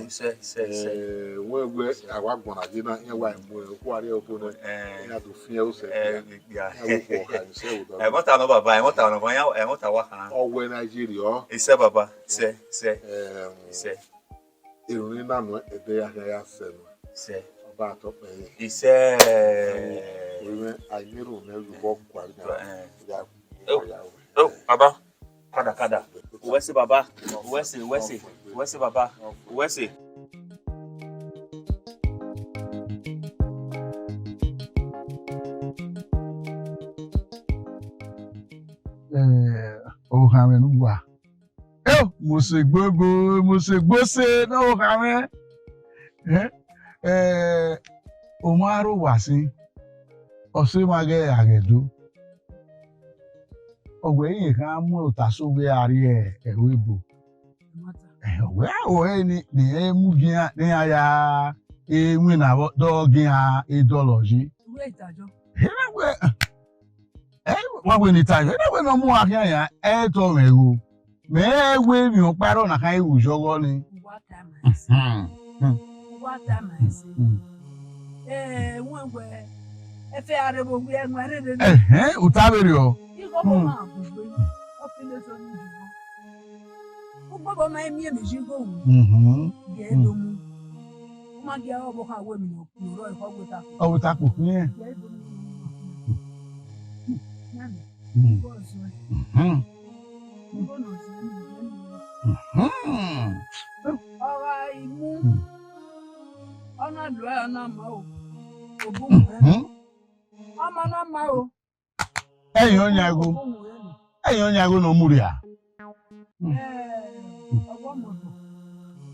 isẹ, isẹ, isẹ. Eh, wẹ wẹ, a wa gbọnna ye na, iran wa mu ẹ, okhuo a rrie ẹvbo nẹ, Eh. iran do fian ẹre osẹ Eh, ekpia. Iran wo khuo ọkha ni sẹ vbe odọ. Ẹmwata nọ baba, ẹmwata nọ, ẹmwata wa khan. Ọ wẹ na ye rriọ. Isẹ baba, isẹ, isẹ. Eh, Isẹ. Erhunmwu na nuẹn, ẹdẹ ya khian ya sẹ nuẹn. Sẹ. Ọ ba tọ kpẹre. Isẹ. Orinmwẹ, a i miẹn erhunmwu nẹ, yu vbọ guan na. Eh. Ya, Oh. ya, ya. Oh, baba. Kada, kada. Uwẹ sẹ baba. Uwẹ sẹ, uwẹ sẹ. Uwẹ sẹ baba. Uwẹ sẹ. Eh, okhanmwẹ ne uwa. Eo, mose gbogbo, mose gbose ne ọvbokhan mwẹ. Eh, eh, ọ ma rre owa sin, ọ sẹ emwa ghẹ a ghẹ do. Ọ wẹ irẹn kha mu ota so vbe a rrie ẹvbo ebo. Eh, ọ wẹ a ho ẹre ni, ne irẹn mu gi iran, ne iran ya winna vbọ, dọ gi iran edọlọ yi. Uwẹ itajọ. Ena wẹ, eh, wa wẹ ne itajọ, ena wẹ ne ọ mu uwa khian yan, ẹ i tọ mwẹ igho. Mẹ rẹn wẹ emwi ọkpa rrọọ na khan i ru yọghọ ni. Uwa ta ma ẹse. Hmm, hmm, Uwa ta ma ẹse. hmm. Eh, wẹ wẹ, ẹfe a rre vbe owiẹ, ẹnu a rre rere. Ẹhẹn, u ta vberriọ. Igho Hmm. ma bu gbe, ọ fi lele so ni jubọ. Ugbọbọ ma miẹn emwi ye igho ru, Mhm. gẹ Hmm. do mu. Ọ ma gie ọvbokhan wẹ emwi ne ọ rrọọ ekhọe gbe ta. Ọ vbe ta kpokpo irẹn. Gẹ do mu. Nani, Hmm. igho zọe. Mhm. Igho ne ọ zọe ni, gẹ do mu. Mhm. Ọ gha i mu, Hmm. ọ na lo ẹre, ọ na ma o. Obọ mu ẹre. Mhm. Ọ ma na ma o. Ẹyin ọyan igho. Ẹyin ọyan igho ne ọ mu rria. Eh, ọghe ọmọ ọdọ,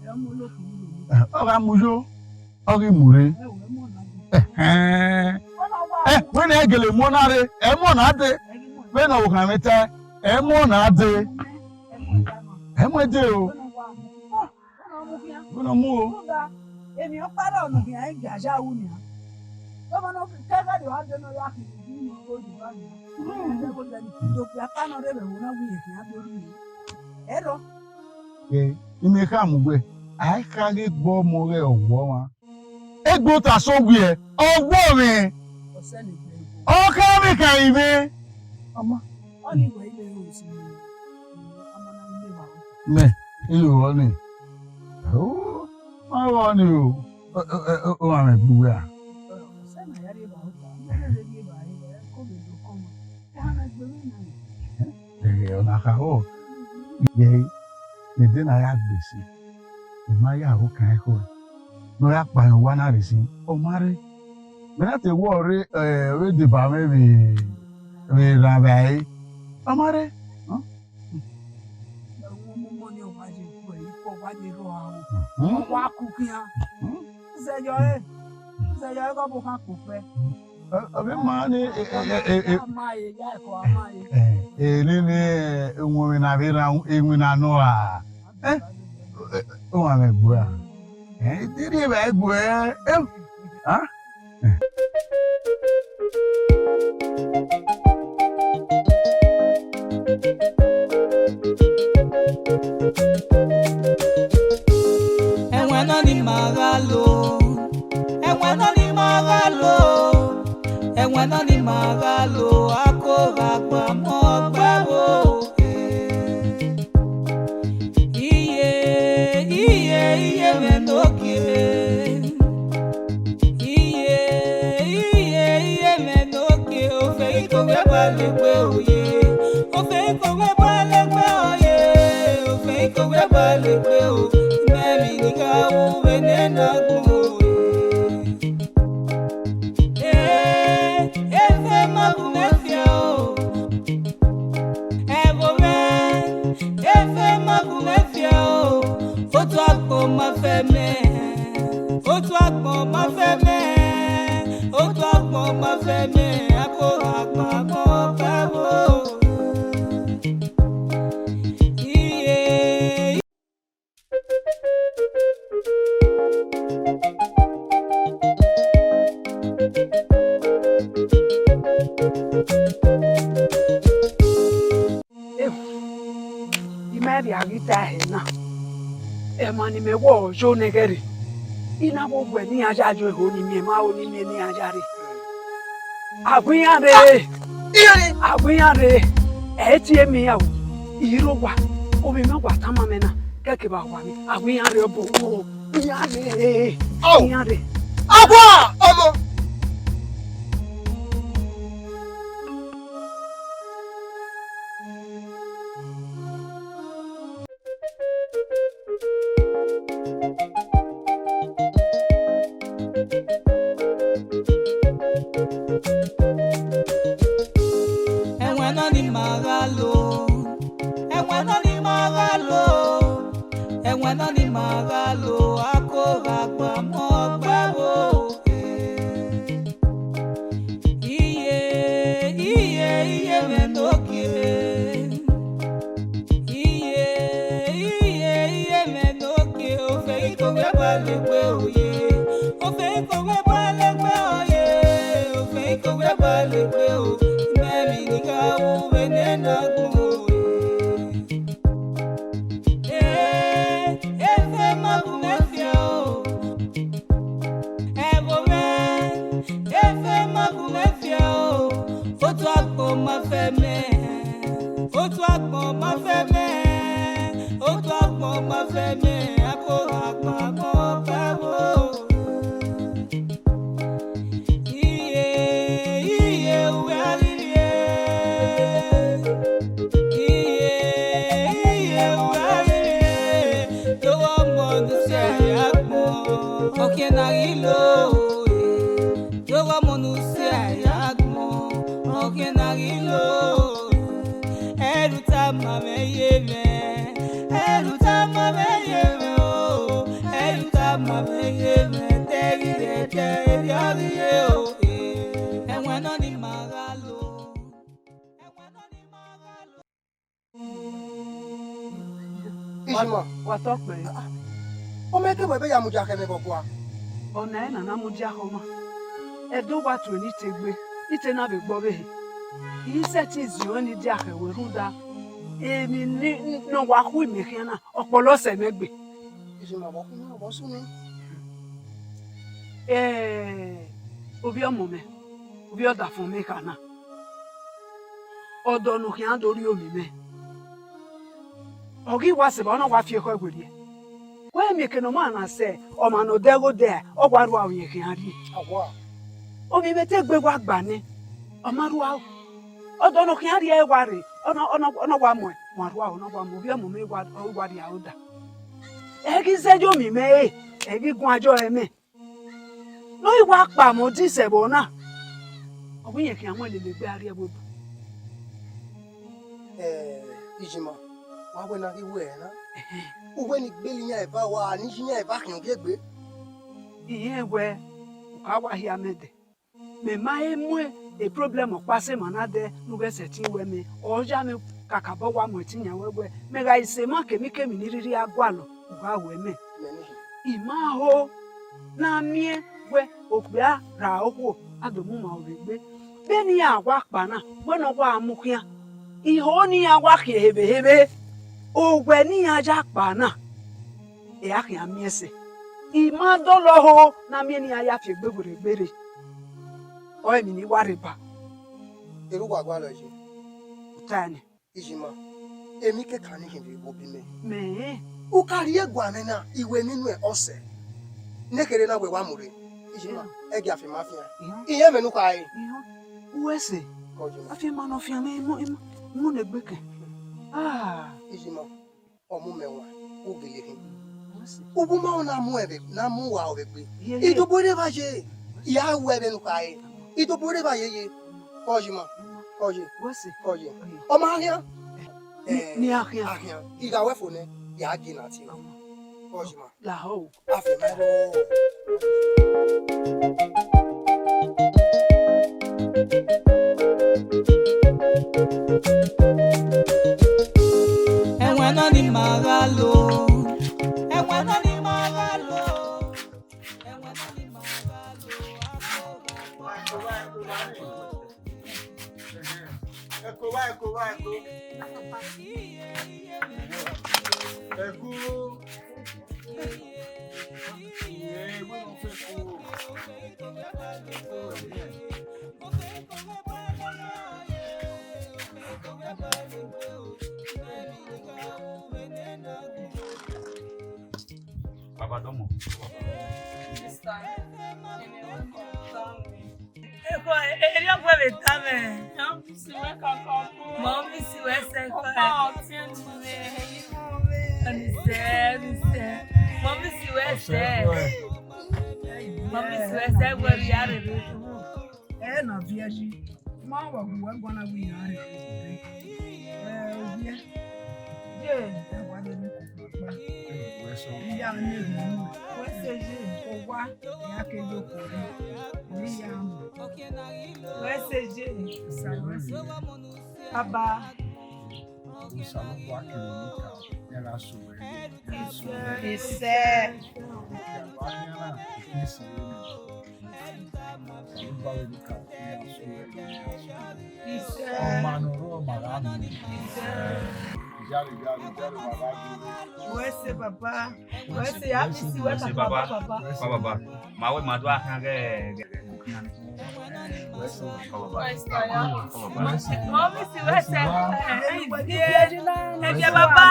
ẹ ọmọ olókùn yìí lòun. Eh, ọ gha mu yo, ọ ghi mu rre. Ẹ wẹ mọ na dé. Ẹhẹn. Ọ na wa Eh, wẹ ne ẹ gele mu ọna rre, ẹ mu ọna dee. Ẹ ghi mọ. Vbene ọvbokhan mwẹ ta, ẹ mu ọna dee. Ẹ mu ẹdẹ o. Ọ na wa mu. Ọ na mu khian. Ọ na mu o. Rhunmwuda, emwi ọkpa rrọọ ne ọ khian i gia ya ru nian. Ọmọ ne ọ ke ẹghẹ rriọ a dee ne ọ ya khin ne ọ ghi mu igho yi evba nian. Ẹdẹ vbe odẹ ni, do okpia ọkpa ne ọ rre vbe ẹvbo na wẹ irẹn khian do rhie. Ẹrọ. Eh, imẹ khama uwẹ, a i kha ghi gbe ọmọ ọghe ọghuọmwa. Egbe ota so wiẹ, ọghuọmwẹ. Ọ sẹ ne egbe. Ọ kha mwẹ kha ivẹ. Ọma. Ọ ni wẹ i vbe ro si. Ọmọ na i vbe Mẹ, I ru ọni. O, ma ru ọni o. Ọ, ọ, ọ, ọ, ọ, mwẹ gbe uwẹ a. Ẹghẹ ọna kha vbọ, yẹ ne ede na ya gbe ese, I ma ya aro kan ekhọe, ne ọ ya kpa ayọn owa na rre sin, ọ ma rre. Mẹ na te wẹ ọ rre, eh, ọ vbe deba mwẹ vbe, vbe erhan vbe a re, ọ ma rre. Hẹn? Ẹmwẹ ọmọmọ ni ọ wa ye gu ẹre, ọ wa ye rrọọ aro. Mhm. Ọ wa ku khian. Mhm. Zẹyọ ẹ, zẹyọ ẹ, ghe ọbokhan kpokpẹ. Ọ, ọ vbe ma ni, e, e, e, e, e, a ma re, ya ẹko a ma re. Eh, eh, nene, eh, iwinna vbe rran iwinna nọ ra? Eh? Eh, ọ wa mwẹ gbe a. Eh, I te rhie evbare gbe ẹ. Eh, ah? Ẹwẹn nọ ni ma gha lo, ẹwẹn nọ ni ma gha lo, ẹwẹn nọ ni ma gha lo, a ko gha gba mọ ọgbẹvbo. Iye, iye, iye mwẹ ne ogie. Iye, iye, iye mwẹ ne ogie, ofẹn iko wẹ ba legbe oye. Ofẹn iko wẹ ba legbe oye. Ofẹn iko wẹ ba legbe o. Mẹ vbe ni gha ru vbene na gbọn oye. Eh, efe ma bu mẹ fian o. Ẹvbo mwẹ, efe ma bu mẹ fian o. Otu agbọn ma fẹ mẹ. Otu agbọn ma fẹ mẹ. Otu agbọn ma fẹ mẹ. A ko gha gba agbọn ọgbẹvbo. Iye. Ewu, I ma rhie a ghi ta ẹre na. Emwa ne imẹ wẹ ọ yo nẹghẹrriẹ, I na vbe guẹ ne iran ya yo ẹho ne I miẹn, ma ho ne I miẹn ne iran ya rre. A gu iran rre, iran rre. A gu iran rre, ẹ i tie miẹn iran o. I rre owa, ovbi mwẹ wa tama mwẹ na, kẹkẹ vbe a wa mwẹ, a gu iran rre ọbo. Iran rre, au, iran rre. Awa ọmọ. Ẹwẹn nọ ni ma gha lo, ẹwẹn nọ ni ma gha lo, ẹwẹn nọ ni ma gha lo, a ko gha gba mọ ọgbẹvbo. Iye, iye, iye mwẹ ne ogie. Iye, iye, iye mwẹ ne ogie. Ofẹn iko wẹ ba legbe oye. Ofẹn iko wẹ ba legbe oye. Ofẹn iko wẹ ba legbe o. Mẹ vbe ni gha ru vbene na gbọn oye. Eh, efe ma bu mẹ fian o. Ẹvbo mwẹ, efe ma bu mẹ fian o. Otu agbọn ma fẹ mẹ. Otu agbọn ma fẹ mẹ. Otu agbọn ma fẹ mẹ. A ko gha gba agbọn ọgbẹvbo. Iye, iye, uwẹ a rhirhi e. Iye, iye, uwẹ a rhirhi e. Do ọmọ ne u si a ya gbọn, ọ khian na ghi lo e. Do ọmọ ne u si a ya gbọn, ọ khian na ghi lo e. Ẹi ru tama mwẹ ye mwẹ, ẹi ru tama mwẹ ye mwẹ o, ẹi ru tama mwẹ ye mwẹ, te ghi rre ẹdẹ, erriọ ghi re o, eh. Ẹwẹn nọ ni ma gha lo, ẹwẹn nọ ni ma gha lo. Ishima. Wa tọ kpẹre. Ọ mẹ ke wẹ vbe ya mudia khẹ mwẹ vbe ọgua. Ọna ẹre na na mudia khẹ ọmwa. Ẹdẹ wa tuẹ ne I te gbe, I te na vbe gbe ọvbehe. I sẹtin ziẹn ọnrẹn ne I dia khẹ wẹ rhunmwuda emwi ne, ne ọ wa khu imẹ khian na, ọkpọlọ sẹ mwẹ gbe. Ishima, vbọ khu mwẹ, vbọ sunu. Eh, ovbi ọmọ mwẹ, ovbi ọdafẹn mwẹ kha na. Ọdọ ne u khian do rhie ovbi mwẹ. Ọ ghi wa sẹ evba, ọ na wa fi ekhọe werriẹ. Wẹ miẹn eke ne ọ ma na sẹ ọmwa ne ọ dẹ ẹghẹ odẹ, ọ wa rua aro ne ọ khian rrie. Awa. Ovbi mwẹ te egbe wa gba nẹ, ọ ma rua aro. Ọdọ ne ọ khian rrie wa rre, ọ na, ọ na, ọ na wa muẹn, wa rua aro, ọ na wa muẹn, ovbi ọmọ mwẹ wa, ọ wa rrie aro da. Ẹ ghi zẹ ye ovbi mwẹ ẹre, ẹ ghi guan yọ ẹmwẹ. Ne ọ ghi wa kpa mwẹ odin sẹ vbe ọna, ọ wẹ irẹn khian mu ẹn lele egbe a rrie ẹvbo ebo. Eh, Ijima, wa wẹ ne a ghi wẹ ẹre na. Ẹhẹn. Uwẹ ni gbele iran eva, wa ne iye iran eva khian ogiegbe. Irẹn wẹ, u ka wa hia mẹ dẹ. Mẹ ma he mu e problem ọkpa sẹ emwa na dẹ ne u ghẹ sẹtin wẹ mẹ, ọ ya mwẹ kakabọ wa mu ẹtin yan wẹ wẹ, mẹ gha i sẹ emwa kemikemi ni rhirhi a gualọ, u gha wẹ mẹ. Mẹ ni. I ma ho ne a miẹn wẹ okpia ra okhuo, a do mu ma vbe egbe. Vbene iran wa kpa na, wẹ ne ọ wa mu khian. I ho ne iran wa khian hevbe hevbe, owẹ ne iran ya kpa na, ẹ a khian miẹn sẹ. I ma dọlọ ho ne a miẹn ne iran ya fi egbe werriegbe rre. Ọ emwi ne I wa rre ba. Erha uwa gualọ ye. U ta nẹ. Ijima, emwi kẹkan ni khin vbe obọ mẹ. Mẹ. U ka rhie guan mwẹ na, I wẹ ne I nuẹn ọsẹ. Ne kherhe na wẹ wa mu rre. Ijima, ẹgia afianma fian. Iran. Iran mwẹ ne u kha re. Iran. Uwẹ sẹ. Kọjọ. Afianma ne ọ fian mwẹ, I mu, I mu, I mu ne egbe kẹn. Ah. Ijima. Ọ mu mẹ wan, u gele khin. Uwu ma na mu ẹvbe, na mu wa ọvbe gbe. Ye, ye. Idobo rre evba ye, ya ru ẹmwẹ ne u kha re. Idobo rre evba ye ye. Kọjima, kọye. Wẹ sẹ. Kọye. Ọma khian. Ni, ni a khian. A khian. I gha wẹ fo nẹ, ya gie na tie. Kọjima. Lahọ o. Afianma rrọọ. Ẹwẹn nọ ne ima gha lo, ẹwẹn nọ ne ima gha lo, ẹwẹn nọ ne ima gha lo. Ẹko wa, ẹko wa, ẹko. Ẹko. Baba dọmọ. Sister, ẹko, erriọ vbe tama mwẹ. Mọmi si wẹ sẹ kọ ẹ. Ọni sẹ, ọni sẹ. Mọmi si wẹ sẹ. Mọmi si wẹ sẹ, wẹ rhia rere. Ẹ na viẹ yi. Ma wa gu wẹ guan na wi ya rre. Ẹ, owiẹ. Ye, ẹ wa de ni koko kpa. Iya ne ru. Wẹ sẹ ye. Owa, ya ke yo ko. Ni ya mu. Wẹ sẹ ye. Sa wẹ sẹ. Baba. Osanobua kere ne ọ ka, ya gha sẹ ruẹ. Isẹ. Wa khian na, isi vbe nọ. Osanobua vbe ne ọ ka, ya sẹ ruẹ. Isẹ. Ọmwa ne ọ rrọọ, ọmwa gha miẹn. Isẹ. Iyare, iyare, iyare, wa gha dee. Wẹ sẹ, Baba. Wẹ sẹ, ya bi si wẹ kakabọ, Baba. Baba. Ma wẹ ma do a khian ghe, ghe, ghe, ghe. Mọmi si wẹ sẹ. Ẹgbẹ Baba.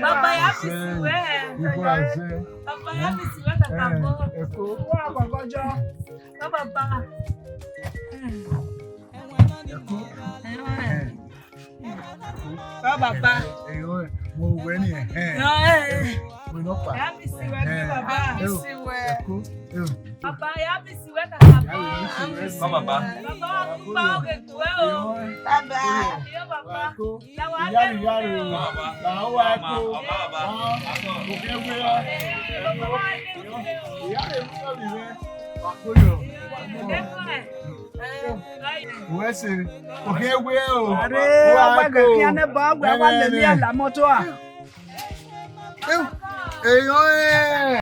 Baba ya bi si wẹ. Baba ya bi si wẹ kakabọ. Ẹko. Baba. Ẹko. Baba. Ẹko. Baba. Ẹyọ, mo wẹ ni, ẹhẹn. Mo nọ pa. Ya bi si wẹ, Baba. Ẹko. Ẹko. Baba, ya bi si wẹ kakabọ. Baba. Baba, wa kugba oge tuẹ o. Baba. Ẹyọ, Baba. Ẹko. Iyare, iyare o. Baba. Baba, wa ẹko. Baba. Oke wẹ o. Baba, wa ẹko. Iyare, iyare. Wa ko yo. Ẹko ẹ. Wẹ sẹ, okhian wẹ o. Are, ọgba ghe khian nẹ ba, wẹ wa lele iran la moto a. Eyo, eh.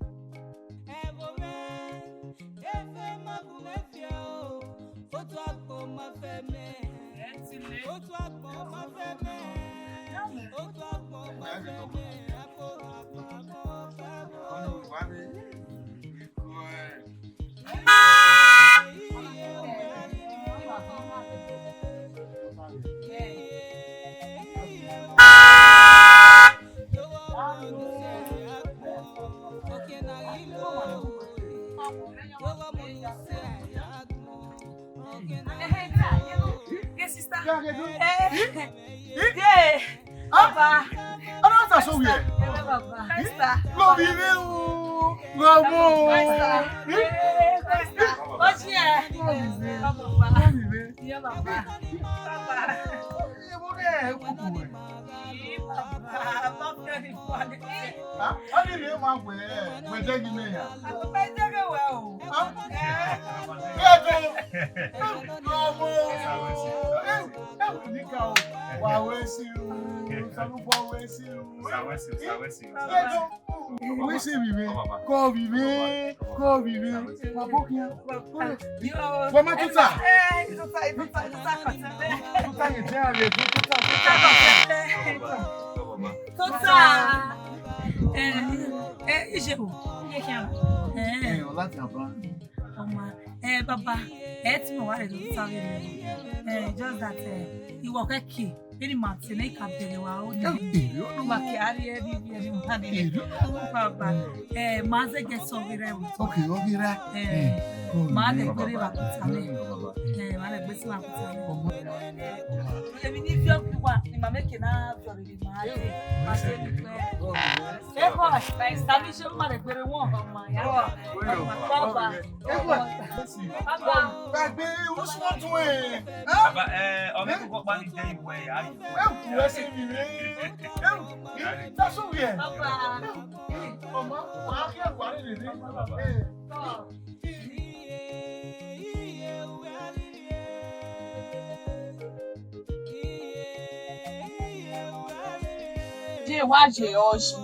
Eh, eh, Baba. Ọna ta so wiẹ. Baba. Gọvbi vbe o. Gọvbi o. Ọjị ẹ. Gọvbi vbe. Gọvbi vbe. Baba. Baba. Ọni rhie ma wẹ, wẹ dẹghe imẹ ya. Ọmọ. Nika o. Wa wẹ si o. Sanubọ wẹ si o. Wẹ si vbe. Kọ vbe. Kọ vbe. Wa bo kian. Wa ma tuta. Tuta ye de a le tuta. Tuta. Eh, eh, Ijebu. Eh. Eh, ọla ti aba. Ọma, eh, Baba, eh, ti mo wa re do ta vbe re. Eh, just that, eh, iwọ kẹ ki, vbene ma te ne ka bẹghe wa o. Eh, eh, ma ke a rhie ẹre, vbe ẹre ma ni. Eh, Baba, eh, ma zẹ gẹ sọ vbe ra ẹvbo. Okay, ọ vbe ra. Eh, ma lẹ gbe re vbe akuta nẹ. Eh, ma lẹ gbe si vbe akuta nẹ. Ọma. Èmi ni fi ọkùnrin wa, ni ma make na fi ọrẹ. Hey boy, tàbí ṣé ó máa lè gbére wọn? Bàbá. Gbàgbé, who's not doing? Bàbá, eh, ọmọ ẹgbẹ́ kọ́kọ́ ní jẹ́ ìwẹ̀ ayé. Ẹ kú ẹ sí mi rè. Ẹ kú ẹ sí mi rè. Bàbá. Ọmọ, màá kí ẹ wà lè lè. Je wa je ọjị.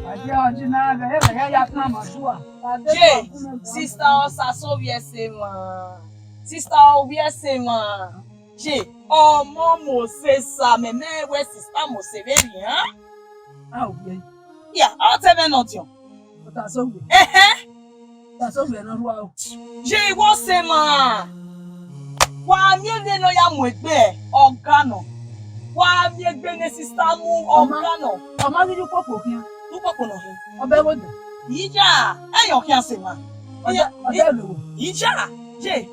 Wa je ọjị na, ghẹ ya ya kan ma sua. Je, sista Ọsa so vbiẹ ẹse mwa. Sista Ovbiẹsemwa. Je, ọmọ Mose sa, mẹ mẹ wẹ sista Mose vberriọ, han? A ò viẹ. Ya, ọ te mwẹ nọ diọn. Ọ ta so wẹ. Ẹhẹn. Ta so wẹ ne ọ rhua o. Ye iwọ sẹ ma. Wa miẹn vbene ọ ya mu egbe ọga nọ. Wa miẹn egbe ne sista mu ọga nọ. Ọ ma ghi ye ukpokpo khian. Ukpokpo nọ hin. Ọ bẹ vbe odẹ. Iya, ẹyọ khian sẹ ma. Ọ bẹ, ọ bẹ lo. Iya, ye.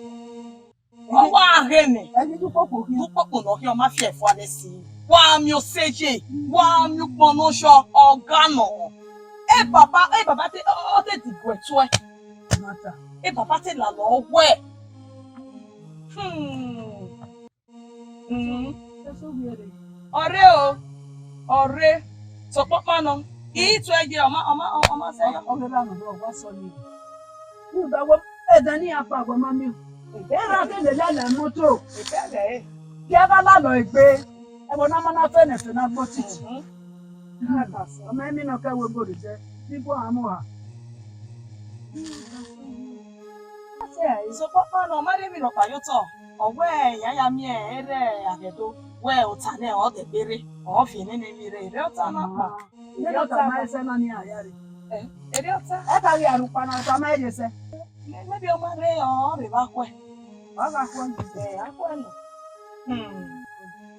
Ọ wa ghe nẹ. Ẹ ghi dukpokpo khian. Dukpokpo nọ khian, ọ ma fi ẹfua lẹ si. Wa miẹn osẹe ye, wa miẹn ukpọn ne ọ yọ, ọga nọ. E baba, e baba te, ọ te diguẹ tuẹ. E baba te lalọ wẹ. Hmm. Hmm. Ọ rre o, ọ rre. Sokpokpọ nọ. I tuẹ ye, ọ ma, ọ ma, ọ ma sẹ ya. Ọ ghe ra nọ, ọ wa sọ ni. Rhunmwuda wẹ, ẹdẹ ne iran kpa wẹ ma miẹn. Erha te lele ẹlẹ moto. Gie a gha lalọ egbe, ẹvbo ne a ma na fẹnẹ fẹnẹ agbọn titi. Ọ ma emwi nọ kẹ wẹ gori sẹ, ne I bu ọmwa mu oha. Sokpokpọ nọ, ọ ma rhie emwi nọkpa ye otọ. Ọ wẹ, ya ya miẹn erha Aghẹdo, wẹ ota nẹ ọ dẹgbe rre, ọ viẹ nene emwi rre, erha ọta na kpa. Erha ọta ma ẹsẹ na ni a ya rre. Eh, erha ọta. Ẹ ka ghi arhukpa na, ọta ma ẹre ẹsẹ. Maybe ọ ma rre, ọ rre vbe akhuẹ. Ọ gha khuẹ nọ. Eh, akhuẹ nọ. Hmm.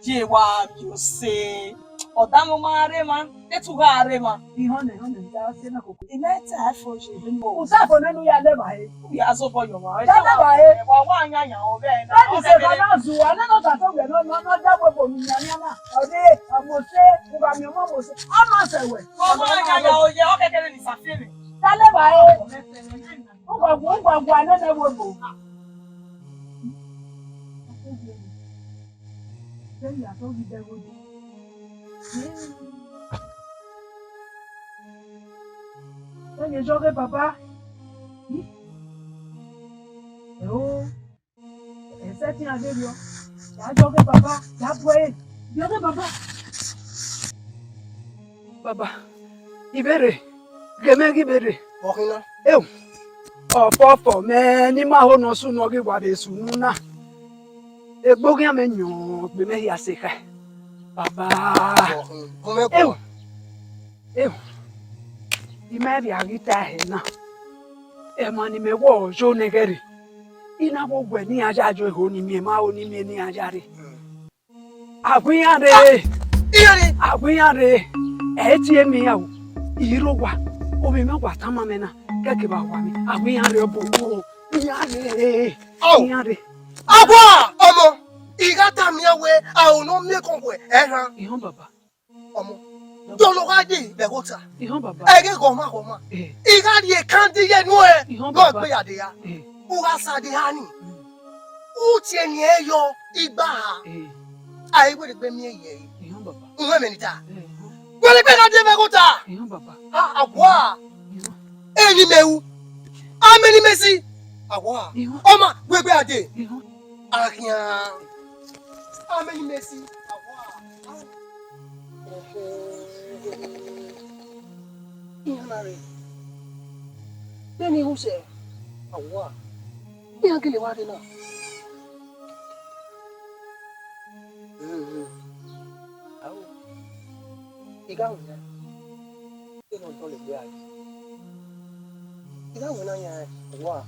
Ye wa miẹn osẹe. Ọ da mwẹ ma rre emwa, etu gha rre emwa. Ihọn nẹ, ihọn nẹ, ya sẹ na koko. I ma ta fo ye. U ta fo nene u ya lẹ vba he. U ya zobọ yọ wa. Ya lẹ vba he. Wa wa yan yan ọvẹ na. Bẹẹni se ka na zu wa, nene ọta fo wẹ nọ, nọ, nọ, da gbogbo mi yan yan na. Ọ de, ọ Mose, u gha miẹn ọmọ Mose. A ma sẹ wẹ. Wa wa yan yan oye, ọ kẹkẹrẹ ni sa fi mi. Ya lẹ vba he. Ugwagwa, ugwagwa nene wo bo. Vbene a tọ ghi dẹ ẹvbo yi. Vbene zọghe baba. Ẹo. Ẹsẹtin a ghe rriọ. Ya zọghe baba, ya bu ẹre. Zọghe baba. Baba, I vbe rre, ghẹ mẹ ghi vbe rre. Ọ khin na. Eo, ọfọfọ mẹ ne ima ho ne ọ sunu, ọ ghi wa vbe sunu na. Egbe oghian mwẹ yọn gbe mẹ hia sẹ kha. Baba. Ọ khin, gun mwẹ guan. Eo, eo, I ma vbe a ghi ta ẹre na. Emwa ne imẹ wẹ ọ yo nẹ ghẹ rre. I na vbe wẹ ne iran ya yo eho ni miẹn, ma ho ni miẹn ne iran ya rre. A gu iran rre. Iran rre. A gu iran rre. Ẹ i tie emi ra o. I rre owa. Ovbi mwẹ wa tama mwẹ na. Kẹkẹ vbe a wa mwẹ. A gu iran rre ọbo. Iran rre. Au. Iran rre. Awa, ọmọ. I gha tama iran wẹẹ, aro ne ọ miẹn ekọnwẹ, ẹ rhan. Ihọn baba. Ọmọ, dọlọ gha ye vbe ẹghẹ ota. Ihọn baba. Ẹghẹ ghọma ghọma. Eh. I gha rhie ekandi ye nuẹn. Ihọn baba. Ghe ọ gbe ya de ya. Eh. U gha sa de ha ni. U tie eni ẹre yọ igba ha. Eh. A i wẹ ne egbe miẹn ye ẹre. Ihọn baba. U mwẹ ẹmwẹ ne I ta. Eh. Wẹ ne egbe gha de vbe ẹghẹ ota. Ihọn baba. A, a wa. Ihọn. Eni mẹ ru. Amẹ ne imẹ si. A wa. Ihọn. Ọ ma, wẹ egbe a de. Ihọn. A khian. Amẹ ne imẹ si. A wa. Iran na rre. Vbene I ru sẹ, a wa. Iran gele wa rre na. Ao, I gha winna. Eno dọlegbe a, I gha winna yan wa.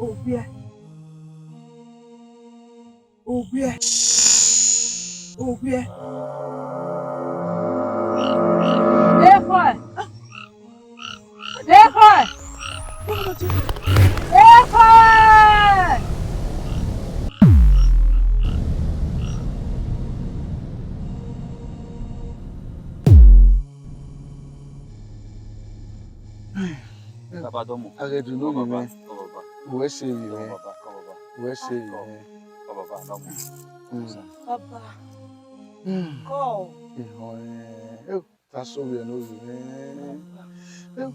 Owiẹ. Owiẹ. Owiẹ. Ekhọe. Ekhọe. Ekhọe. Baba dọmọ. A ghẹ dunu ovbi mwẹ. Kọ baba. Wẹ sẹ vbe mwẹ. Kọ baba, kọ baba. Wẹ sẹ vbe mwẹ. Kọ baba dọmọ. Mm. Baba. Mm. Kọ. Ehọ, eh, eh, ta so vbe ne ovbi mwẹ. Eh,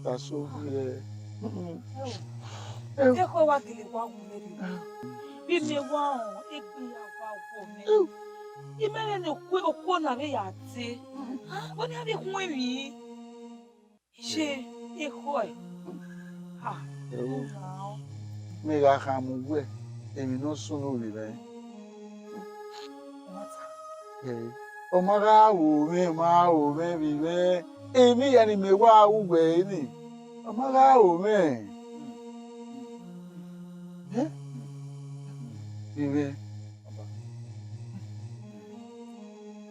ta so vbe. Mm, mm. Eh. Ekhọe wa gele wa wu mwẹ rre. Vbe imẹ wa họn egbe ya wa wọ mwẹ. Eh. Imẹ rẹn ne okuo, okuo na vbe ya te. Wẹ ne a vbe khuẹn emwi. Iye, ekhọe. Ah, Ẹo, ọ na ọ. Mẹ gha khama uwẹ emwi ne ọ sunu vbe mwẹ. Ọ ma ta. Ẹ, ọ ma gha ro mwẹ, ọ ma ro mwẹ vbe mwẹ. Emwi hia ne imẹ wa ru wẹ ni, ọ ma gha ro mwẹ. Ẹ? Vbe mwẹ.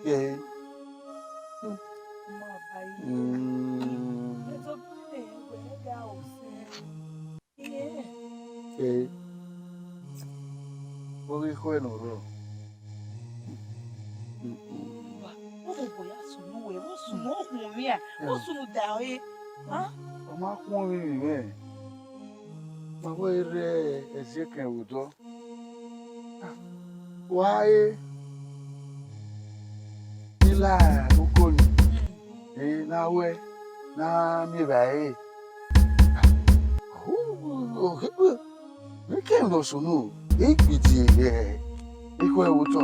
Ẹ. Mm. Eh, ọ ghi khọe ne ọ rrọọ. Wa, ọ mobọ ya sunu wẹ, ọ sunu, ọ khuọnmwi a, ọ sunu da ọre. Ah? Ọ ma khuọnmwi vbe mwẹ. Ma wẹ rre ẹziẹkẹn vbe odọ. Wa re, I la uko ni, eh, ne a wẹ ne a miẹn evbare. Mẹ kẹ emwi ne ọ sunu, I gbe die, eh, ekhọe vbe otọ.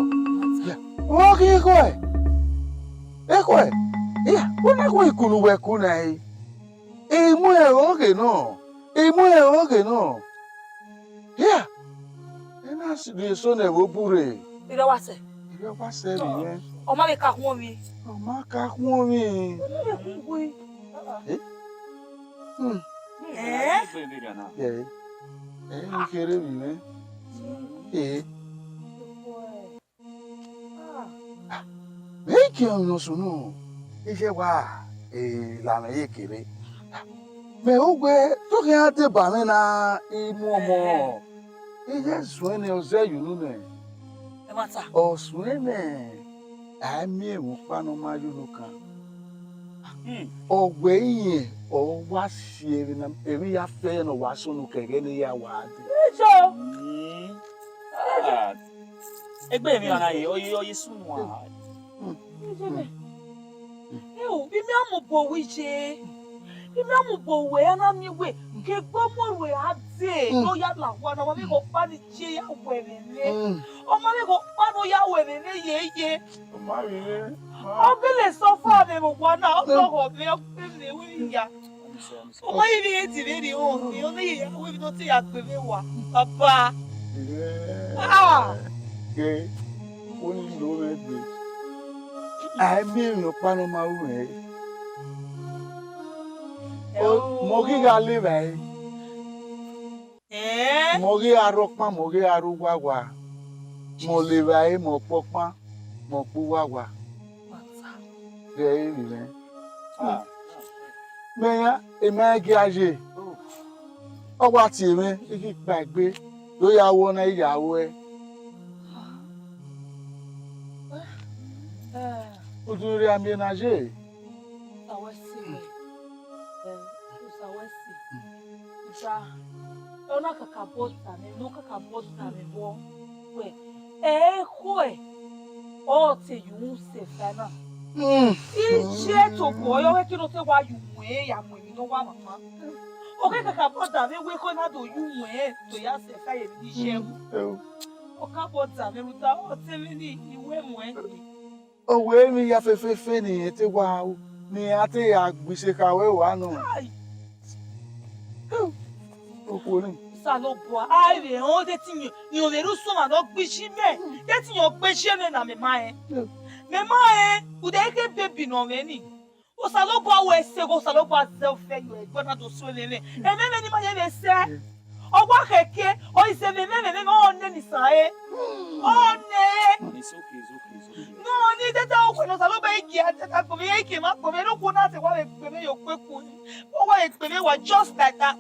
Ọ ghi ekhọe, ekhọe, iya, u na khuẹn ikunu wẹ ku na ẹre. I mu ẹre ọghe nọ, I mu ẹre ọghe nọ. Hia, ena rhie eso ne ẹvbo bu rre. Erha wa sẹ. Erha wa sẹ vbe mwẹ. Ọ ma vbe ka khuọnmwi. Ọ ma ka khuọnmwi. Ọ ma vbe khuọnmwi. Eh? Hmm. Eh? Eh, I kherhe vbe mwẹ. Eh. Mẹ i gie ọmwa ne ọ sunu, iye wa, eh, la mwẹ ye kere. Mẹ ho wẹ, te ọ khian deba mwẹ na, I mu ọmọ, iye suẹn nẹ, ọ zẹ ye unu nẹ. Ẹmwata. Ọ suẹn nẹ, a i miẹn emwi ọkpa ne ọ ma ye unu kan. Hmm. Ọ wẹ irẹn, ọ wa si emwi na, emwi ya fẹ ne ọ wa sunu kẹghẹ ne I ya wa dee. Ijo. Hmm. Ah. Egbe emwi ọna ye, ọ ye, ọ ye sunu a. Eo, vbe imẹ a mu obọ ruẹ iye, vbe imẹ a mu obọ ruẹ, a na miẹn wẹ, ke egbe ọmọ ruẹ a dee, ne ọ ya la owa na, ọ ma vbe ghe ọkpa ni iye ya ru ẹmwẹ nẹ. Ọ ma vbe ghe ọkpa ne ọ ya ru ẹmwẹ nẹ yeye. Ọ ma vbe rre. Ọ gele suffer vbe owa na, ọ dọghọ mwẹ, ọ gbe mwẹ ru iya. Ọ ma ye vbe rre di vbe rrie họn, ọ ne ya wẹ vbe ne ọ te ya gbe vbe wa, baba. Ah! Ke, oni lo mwẹ gbe. A i miẹn emwi ọkpa ne ọ ma ru mwẹ re. Mẹ ọ ghi gha le evbare. Mẹ ọ ghi gha rre ọkpa, mẹ ọ ghi gha rre uwawa. Mẹ ọ le evbare, mẹ ọ kpe ọkpa, mẹ ọ kpe uwawa. Ghẹ re vbe mwẹ. Mẹ ya, emwa i gia ye. Ọ wa tie mwẹ, I ghi kpaegbe, do ya ru ọna, I ya ru ẹe. Udu ne a miẹn na ye. Osa wẹ sẹ, eh, Osa wẹ sẹ. Osa, ọ na kakabọ da mwẹ, ne ọ kakabọ da mwẹ vbọ. Wẹ, ẹ i khue, ọ te yu sẹ fẹ na. Iye tobọ yọ wẹ ke ne ọ te wa yu wẹ ya mu emwi ne ọ wa mama. Ọ ke kakabọ da mwẹ wẹ ko na do yu wẹ to ya sẹ fẹ ye ni ye. Ọ kakabọ da mwẹ rhunmwuda ọ te mwẹ ni iwẹ mu ẹn. Ọ wẹ emwi ya fefefe ne irẹn te wa ru, ne iran te ya gbe ise kha wẹ wa nọ. Ai. Okhuo ni. Osanobua, a i vbe rẹn, ọ de te iyẹn, irẹn vbe rre usọmwa ne ọ gbe iye mẹ, de te iyẹn ọ gbe iye mẹ na, mẹ ma rẹn. Mẹ ma rẹn, ude ghe bebi ne ọ mwẹ ni. Osanobua wẹ sẹ, Osanobua zẹ ofẹ yọ ẹgbẹ na do so ẹmwẹ mwẹ. Ẹmwẹ mwẹ ni ma ye vbe sẹ. Ọ wa khẹke, ọ i zẹ ẹmwẹ mwẹ, ẹmwẹ mwẹ, ọ nẹ ni san re. Ọ nẹ. It's okay, it's okay, it's okay. No, ni tata okhuo ne Osanobua i gie a tata kpọnmwẹ, i gie ma kpọnmwẹ, ne okhuo na sẹ wa vbe gbe mwẹ ye okpẹkun. Ọ wa vbe gbe mwẹ wa just like that.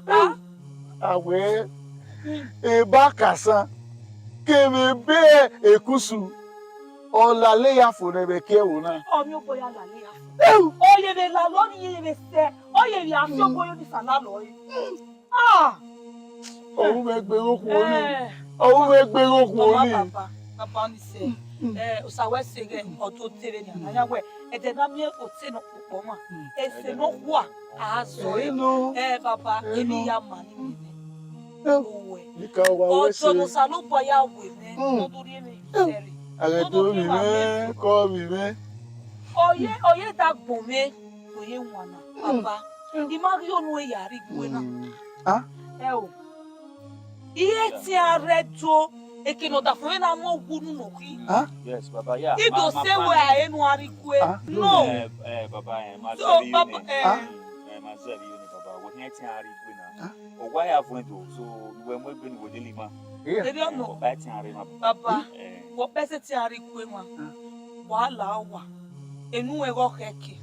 Ah. A wẹ, eba kasan, kevbe ebe ekusu, ọ lale ya fo nẹ vbe ẹki ẹvbo na. Ọ miẹn obọ ya lale ya fo. Ọ ye vbe lalo ni ye vbe sẹ, ọ ye vbe a fi obọ ye ni sa lalo re. Ah! Ọ ru mwẹ gbe ghe okhuo ni. Eh. Ọ ru mwẹ gbe ghe okhuo ni. Baba, baba ni sẹ. Eh, Osa wẹ sẹ ghẹ, ọ do te vbe nian, a ya wẹ, ẹdẹ na miẹn ote nọ kpokpọ ma. Ẹse nọ khua, a zọ. Eh, baba, emwi ya ma ni miẹn nẹ. Owẹ. Nika wa wẹ sẹ. Ọjọ ne Osanobua ya wẹ mwẹ, ne ọ do rhie mwẹ ye usẹ rre. A ghẹ do vbe mwẹ, kọ vbe mwẹ. Ọ ye, ọ ye da gbọn mwẹ, ọ ye wan na, baba. I ma ghi onu ya rre igue na. Ah? Ẹ o. Iye te a rre do, eke ne ọdafẹn mwẹ na mu owu unu nọ khin. Ah? Yes, baba, yeah. I do sẹ wẹ a i re enu a rre igue. Ah? No. Eh, eh, baba, eh, ma zẹ vbe unu. So, baba, eh. Ah? Eh, ma zẹ vbe unu, baba. Wẹ khian te a rre igue na. Ah? Ọ wa ya vuẹn do, so, wẹ mu egbe ne wẹ lele ima. Yeah. Erriọ nọ. Ọ ba te a rre ma. Baba, eh, wẹ ọ bẹsẹ te a rre igue ma. Ah. Wa la owa. Enu ẹghẹ ọ khẹke,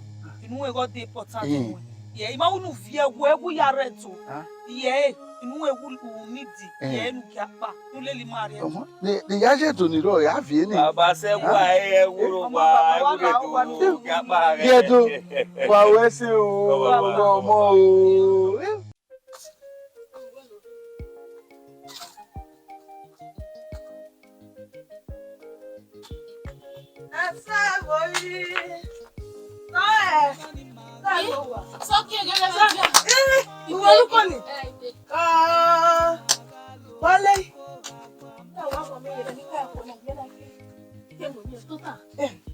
enu ẹghẹ ọ de important nuẹn. Yẹ, I ma unu viẹ ẹwu, ẹwu ya rre ẹto. Ah. Yẹ, inu ẹwu u need, yẹ, enu kia kpa, u lele ima rre ẹto. Ọmọ, ne, ne ya ye do ni rrọọ, ya viẹ ni. Baba sẹ wa ẹ ẹwu ro wa, ẹwu rre do, kia kpa rẹ. Ye do, wa wẹ sẹ o, ọmọ o. Ẹ sẹ vbe oyi. Sọ ẹ. Sọ ẹ. Sọ ẹ. Ẹ, ìwọ orúkọ ni. Ọ, wálé.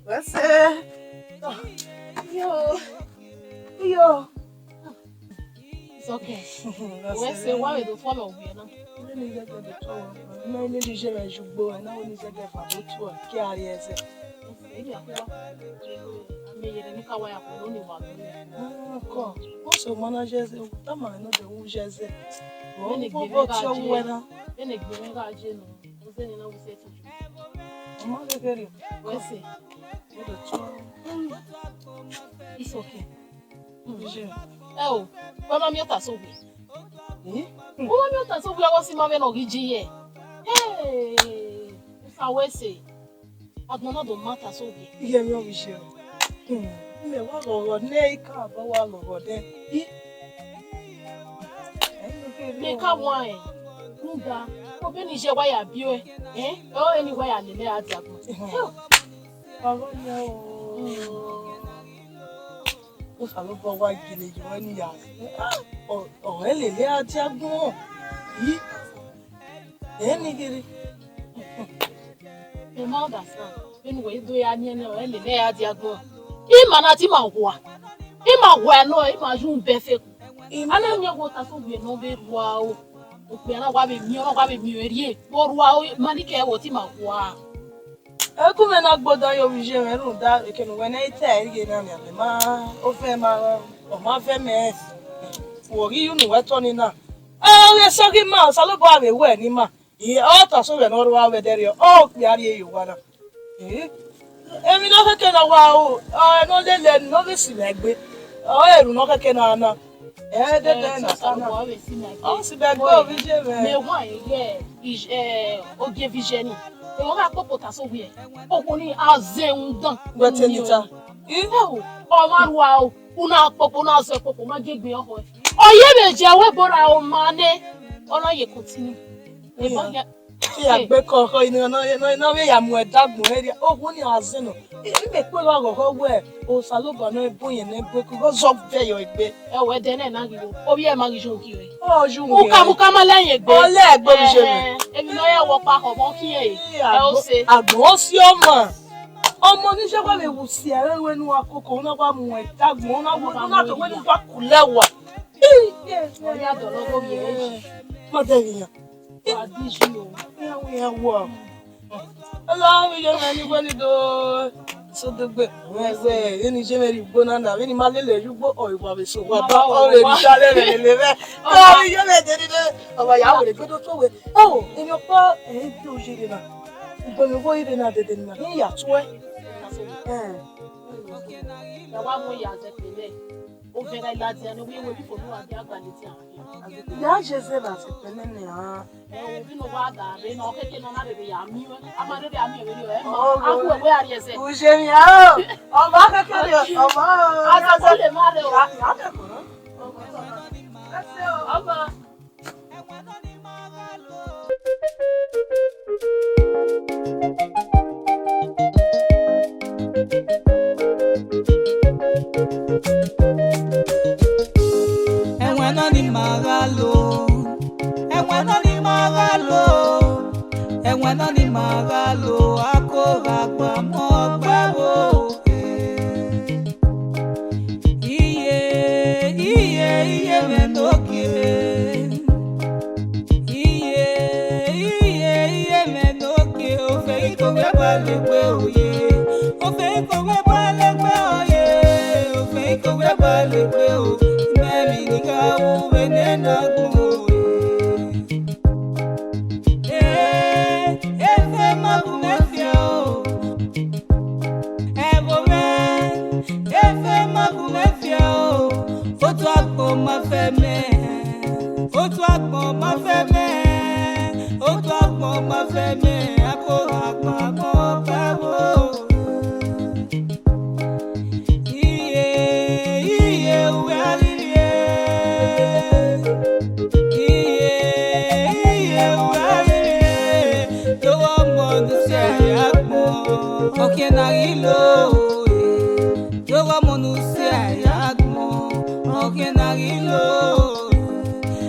Ẹ sẹ. Iyo. Iyo. It's okay. Wẹ sẹ, wa vbe do follow wẹ na. Nene ighẹ do tuẹ, nene ighẹ vbe jugbo, na wẹ ne ighẹ vbe do tuẹ, ke a rrie ẹzẹ. Mẹ yere ni ka wa ya khulo ni wa gbe. Kọ, o so ma na ye ẹzẹ, u tama ne ọ dẹ u ye ẹzẹ. Vbene gbe mwẹ gha ye na. Vbene gbe mwẹ gha ye nọ. Ọ zẹ ne na wẹ sẹ to. Ọ ma ghe ghe rre. Wẹ sẹ. It's okay. Ẹ o, wẹ ma miẹn ọta sẹ owie. Wẹ ma miẹn ọta sẹ owie, ọghe ọsẹ ima vbene ọ ghi je ye. Hey, Osa wẹ sẹ, agbọn na do ma ọta sẹ owie. Iye mwẹ ọ ghi ye. Mẹ wa ghọghọ nẹ, I ka bọ wa ghọghọ nẹ. Mẹ ka wan ẹn, rhunmwuda, obọ ne I ye wa ya biẹ, ẹn, ọ ẹre ne I wa ya lele a dia agbọn. Ọghọ nẹ o. Osanobua wa gele ye ọnrẹn ni ya. Ọ, ọ rẹn lele a dia agbọn. Yi. Ẹ ni gele. Ẹ ma understand. Vbene uwẹ do ya miẹn nẹ, ọ rẹn lele a dia agbọn. Ima na te ima hua. Ima hua nọ, ima yu bẹ fẹ. A na miẹn wẹ ọta sẹ owie ne ọ vbe rua o. Okpia na wa vbe miẹn, ọ wa vbe miẹn erriẹ. Vbe ọ rua o, ma ni kẹ wẹ ọte ima hua. Ẹkun mwẹ na gbodan ye ovbi iye mwẹ rhunmwuda eke ne uwẹ ne ẹ i ta ẹre ighẹ na nian, mẹ ma, ofẹ ma, ọ ma vẹ mẹ. Wẹ ghi ye unu wẹ tọ ni na. Ọ ghe sẹ ghi ma, Osanobua vbe wẹ ne ima. Ọ ta sẹ ovbi ne ọ rua vbe ẹdẹrriọ, ọ kpia rrie ye owa na. Eh, emwi ne ọ khẹke ne ọ wa ru, ọ ne ọ lele ẹre ne ọ vbe si vbe egbe. Ọ rẹn erhunmwu ne ọ khẹke na na. Ẹ dede na sa na. Ọ si vbe egbe ovbi iye mwẹ. Mẹ wa ye, eh, ogie vbe iye ni. Emwa gha kpokpo ta sẹ ovbi ẹre. Okhuo ni a zẹ undan. Wẹ te ni ta. Ẹ o, ọ ma rua o. U na kpokpo, u na zẹ kpokpo, u ma gie egbe ọkhọe. Ọ ye vbe je wẹ bọrọ oma nẹ, ọ na ye continue. Ebọ ya. Te ya gbe kọkọ, ina na, na, na vbe ya mu ẹdagbọn ẹre, okhuo ni a zẹ nọ. I, I vbe kpe gha ghọghọ wẹ, Osanobua nọ ebo yẹn nẹ ebo, eke gho zọ vẹ yọ egbe. Ẹ wẹ dẹ nẹ na ghi yo, ovbi ẹre ma ghi yo ghi re. Ọ yo. Ukama ukama lẹ yẹn egbe. Ọ lẹ egbe ovbi iye mwẹ. Ẹhẹn, emwi ne ọ ya wọ kpa khọ, ọ khian ẹre. Ẹ o se. Agbọn ọ si ọma. Ọmọ ni iye wa vbe wu si ẹre wẹ ne uwa koko, u na wa mu ẹdagbọn, u na wa, u na tọ wẹ ne uwa kulẹ wa. Ọ ya dọlọ ghe ovbi ẹre. Ma dẹ ghi yan. Wa di iye o. Iran wu, iran wu. Ọla vbe iye mwẹ ni wẹ ni do sodogbe. Wẹ, wẹ, vbene iye mwẹ rhie ugbo na na, vbene I ma lele ye ugbo, ọ wa vbe so, wa ba, ọ vbe rhie iye mwẹ lele mwẹ. Ọla vbe iye mwẹ dede. Ọ wa ya were gbe do to wẹ. Ẹ o, emwi ọkpa, ẹ, bi oyi rre na. Ugbẹn vbe oyi rre na dede na, I ya tuẹ. Ẹ. Ẹ wa mu ya zẹ pele. Ovẹn gha ladian ne ovbi ẹre fo ne uwa dia gba ladian. Ya ye zẹ vbe azẹkpẹ nene a. Ẹ, ovbi ne uwa da rre na, ọ keke ne ọ na rherhe ya miẹn. A ma rherhe a miẹn vberriọ, ẹ ma. Ọ, a gu ẹwe a rrie ẹzẹ. U ye mwi a o. Ọmọ keke rrie, ọmọ o. Azẹkpẹ le ma rre o. A, a dẹkun. Ọmọ. Ẹwẹn nọ ni ma gha lo, ẹwẹn nọ ni ma gha lo, ẹwẹn nọ ni ma gha lo, a ko gha gba mọ gbe wo. Iye, iye, iye mwẹ ne ogie. Iye, iye, iye mwẹ ne ogie. Ofẹn ghi kogbe gba legbe oye. Ofẹn ghi kogbe gba legbe oye. Ofẹn ghi kogbe gba legbe o. Imẹ emwi ni gha ru vbene na gbọn o. Eh, efe ma gu mwẹ fian o. Ẹvbo mwẹ, efe ma gu mwẹ fian o. Otu agbọn ma fẹ mẹ, otu agbọn ma fẹ mẹ, otu agbọn ma fẹ mẹ, a ko gha gbọn agbọn ọkpa ẹvbo. Iye, iye, uwẹ a rhirhi e. Iye, iye, uwẹ a rhirhi e. Do ọmọ ne u si ẹre agbọn. Ọkhiẹn na ghi lo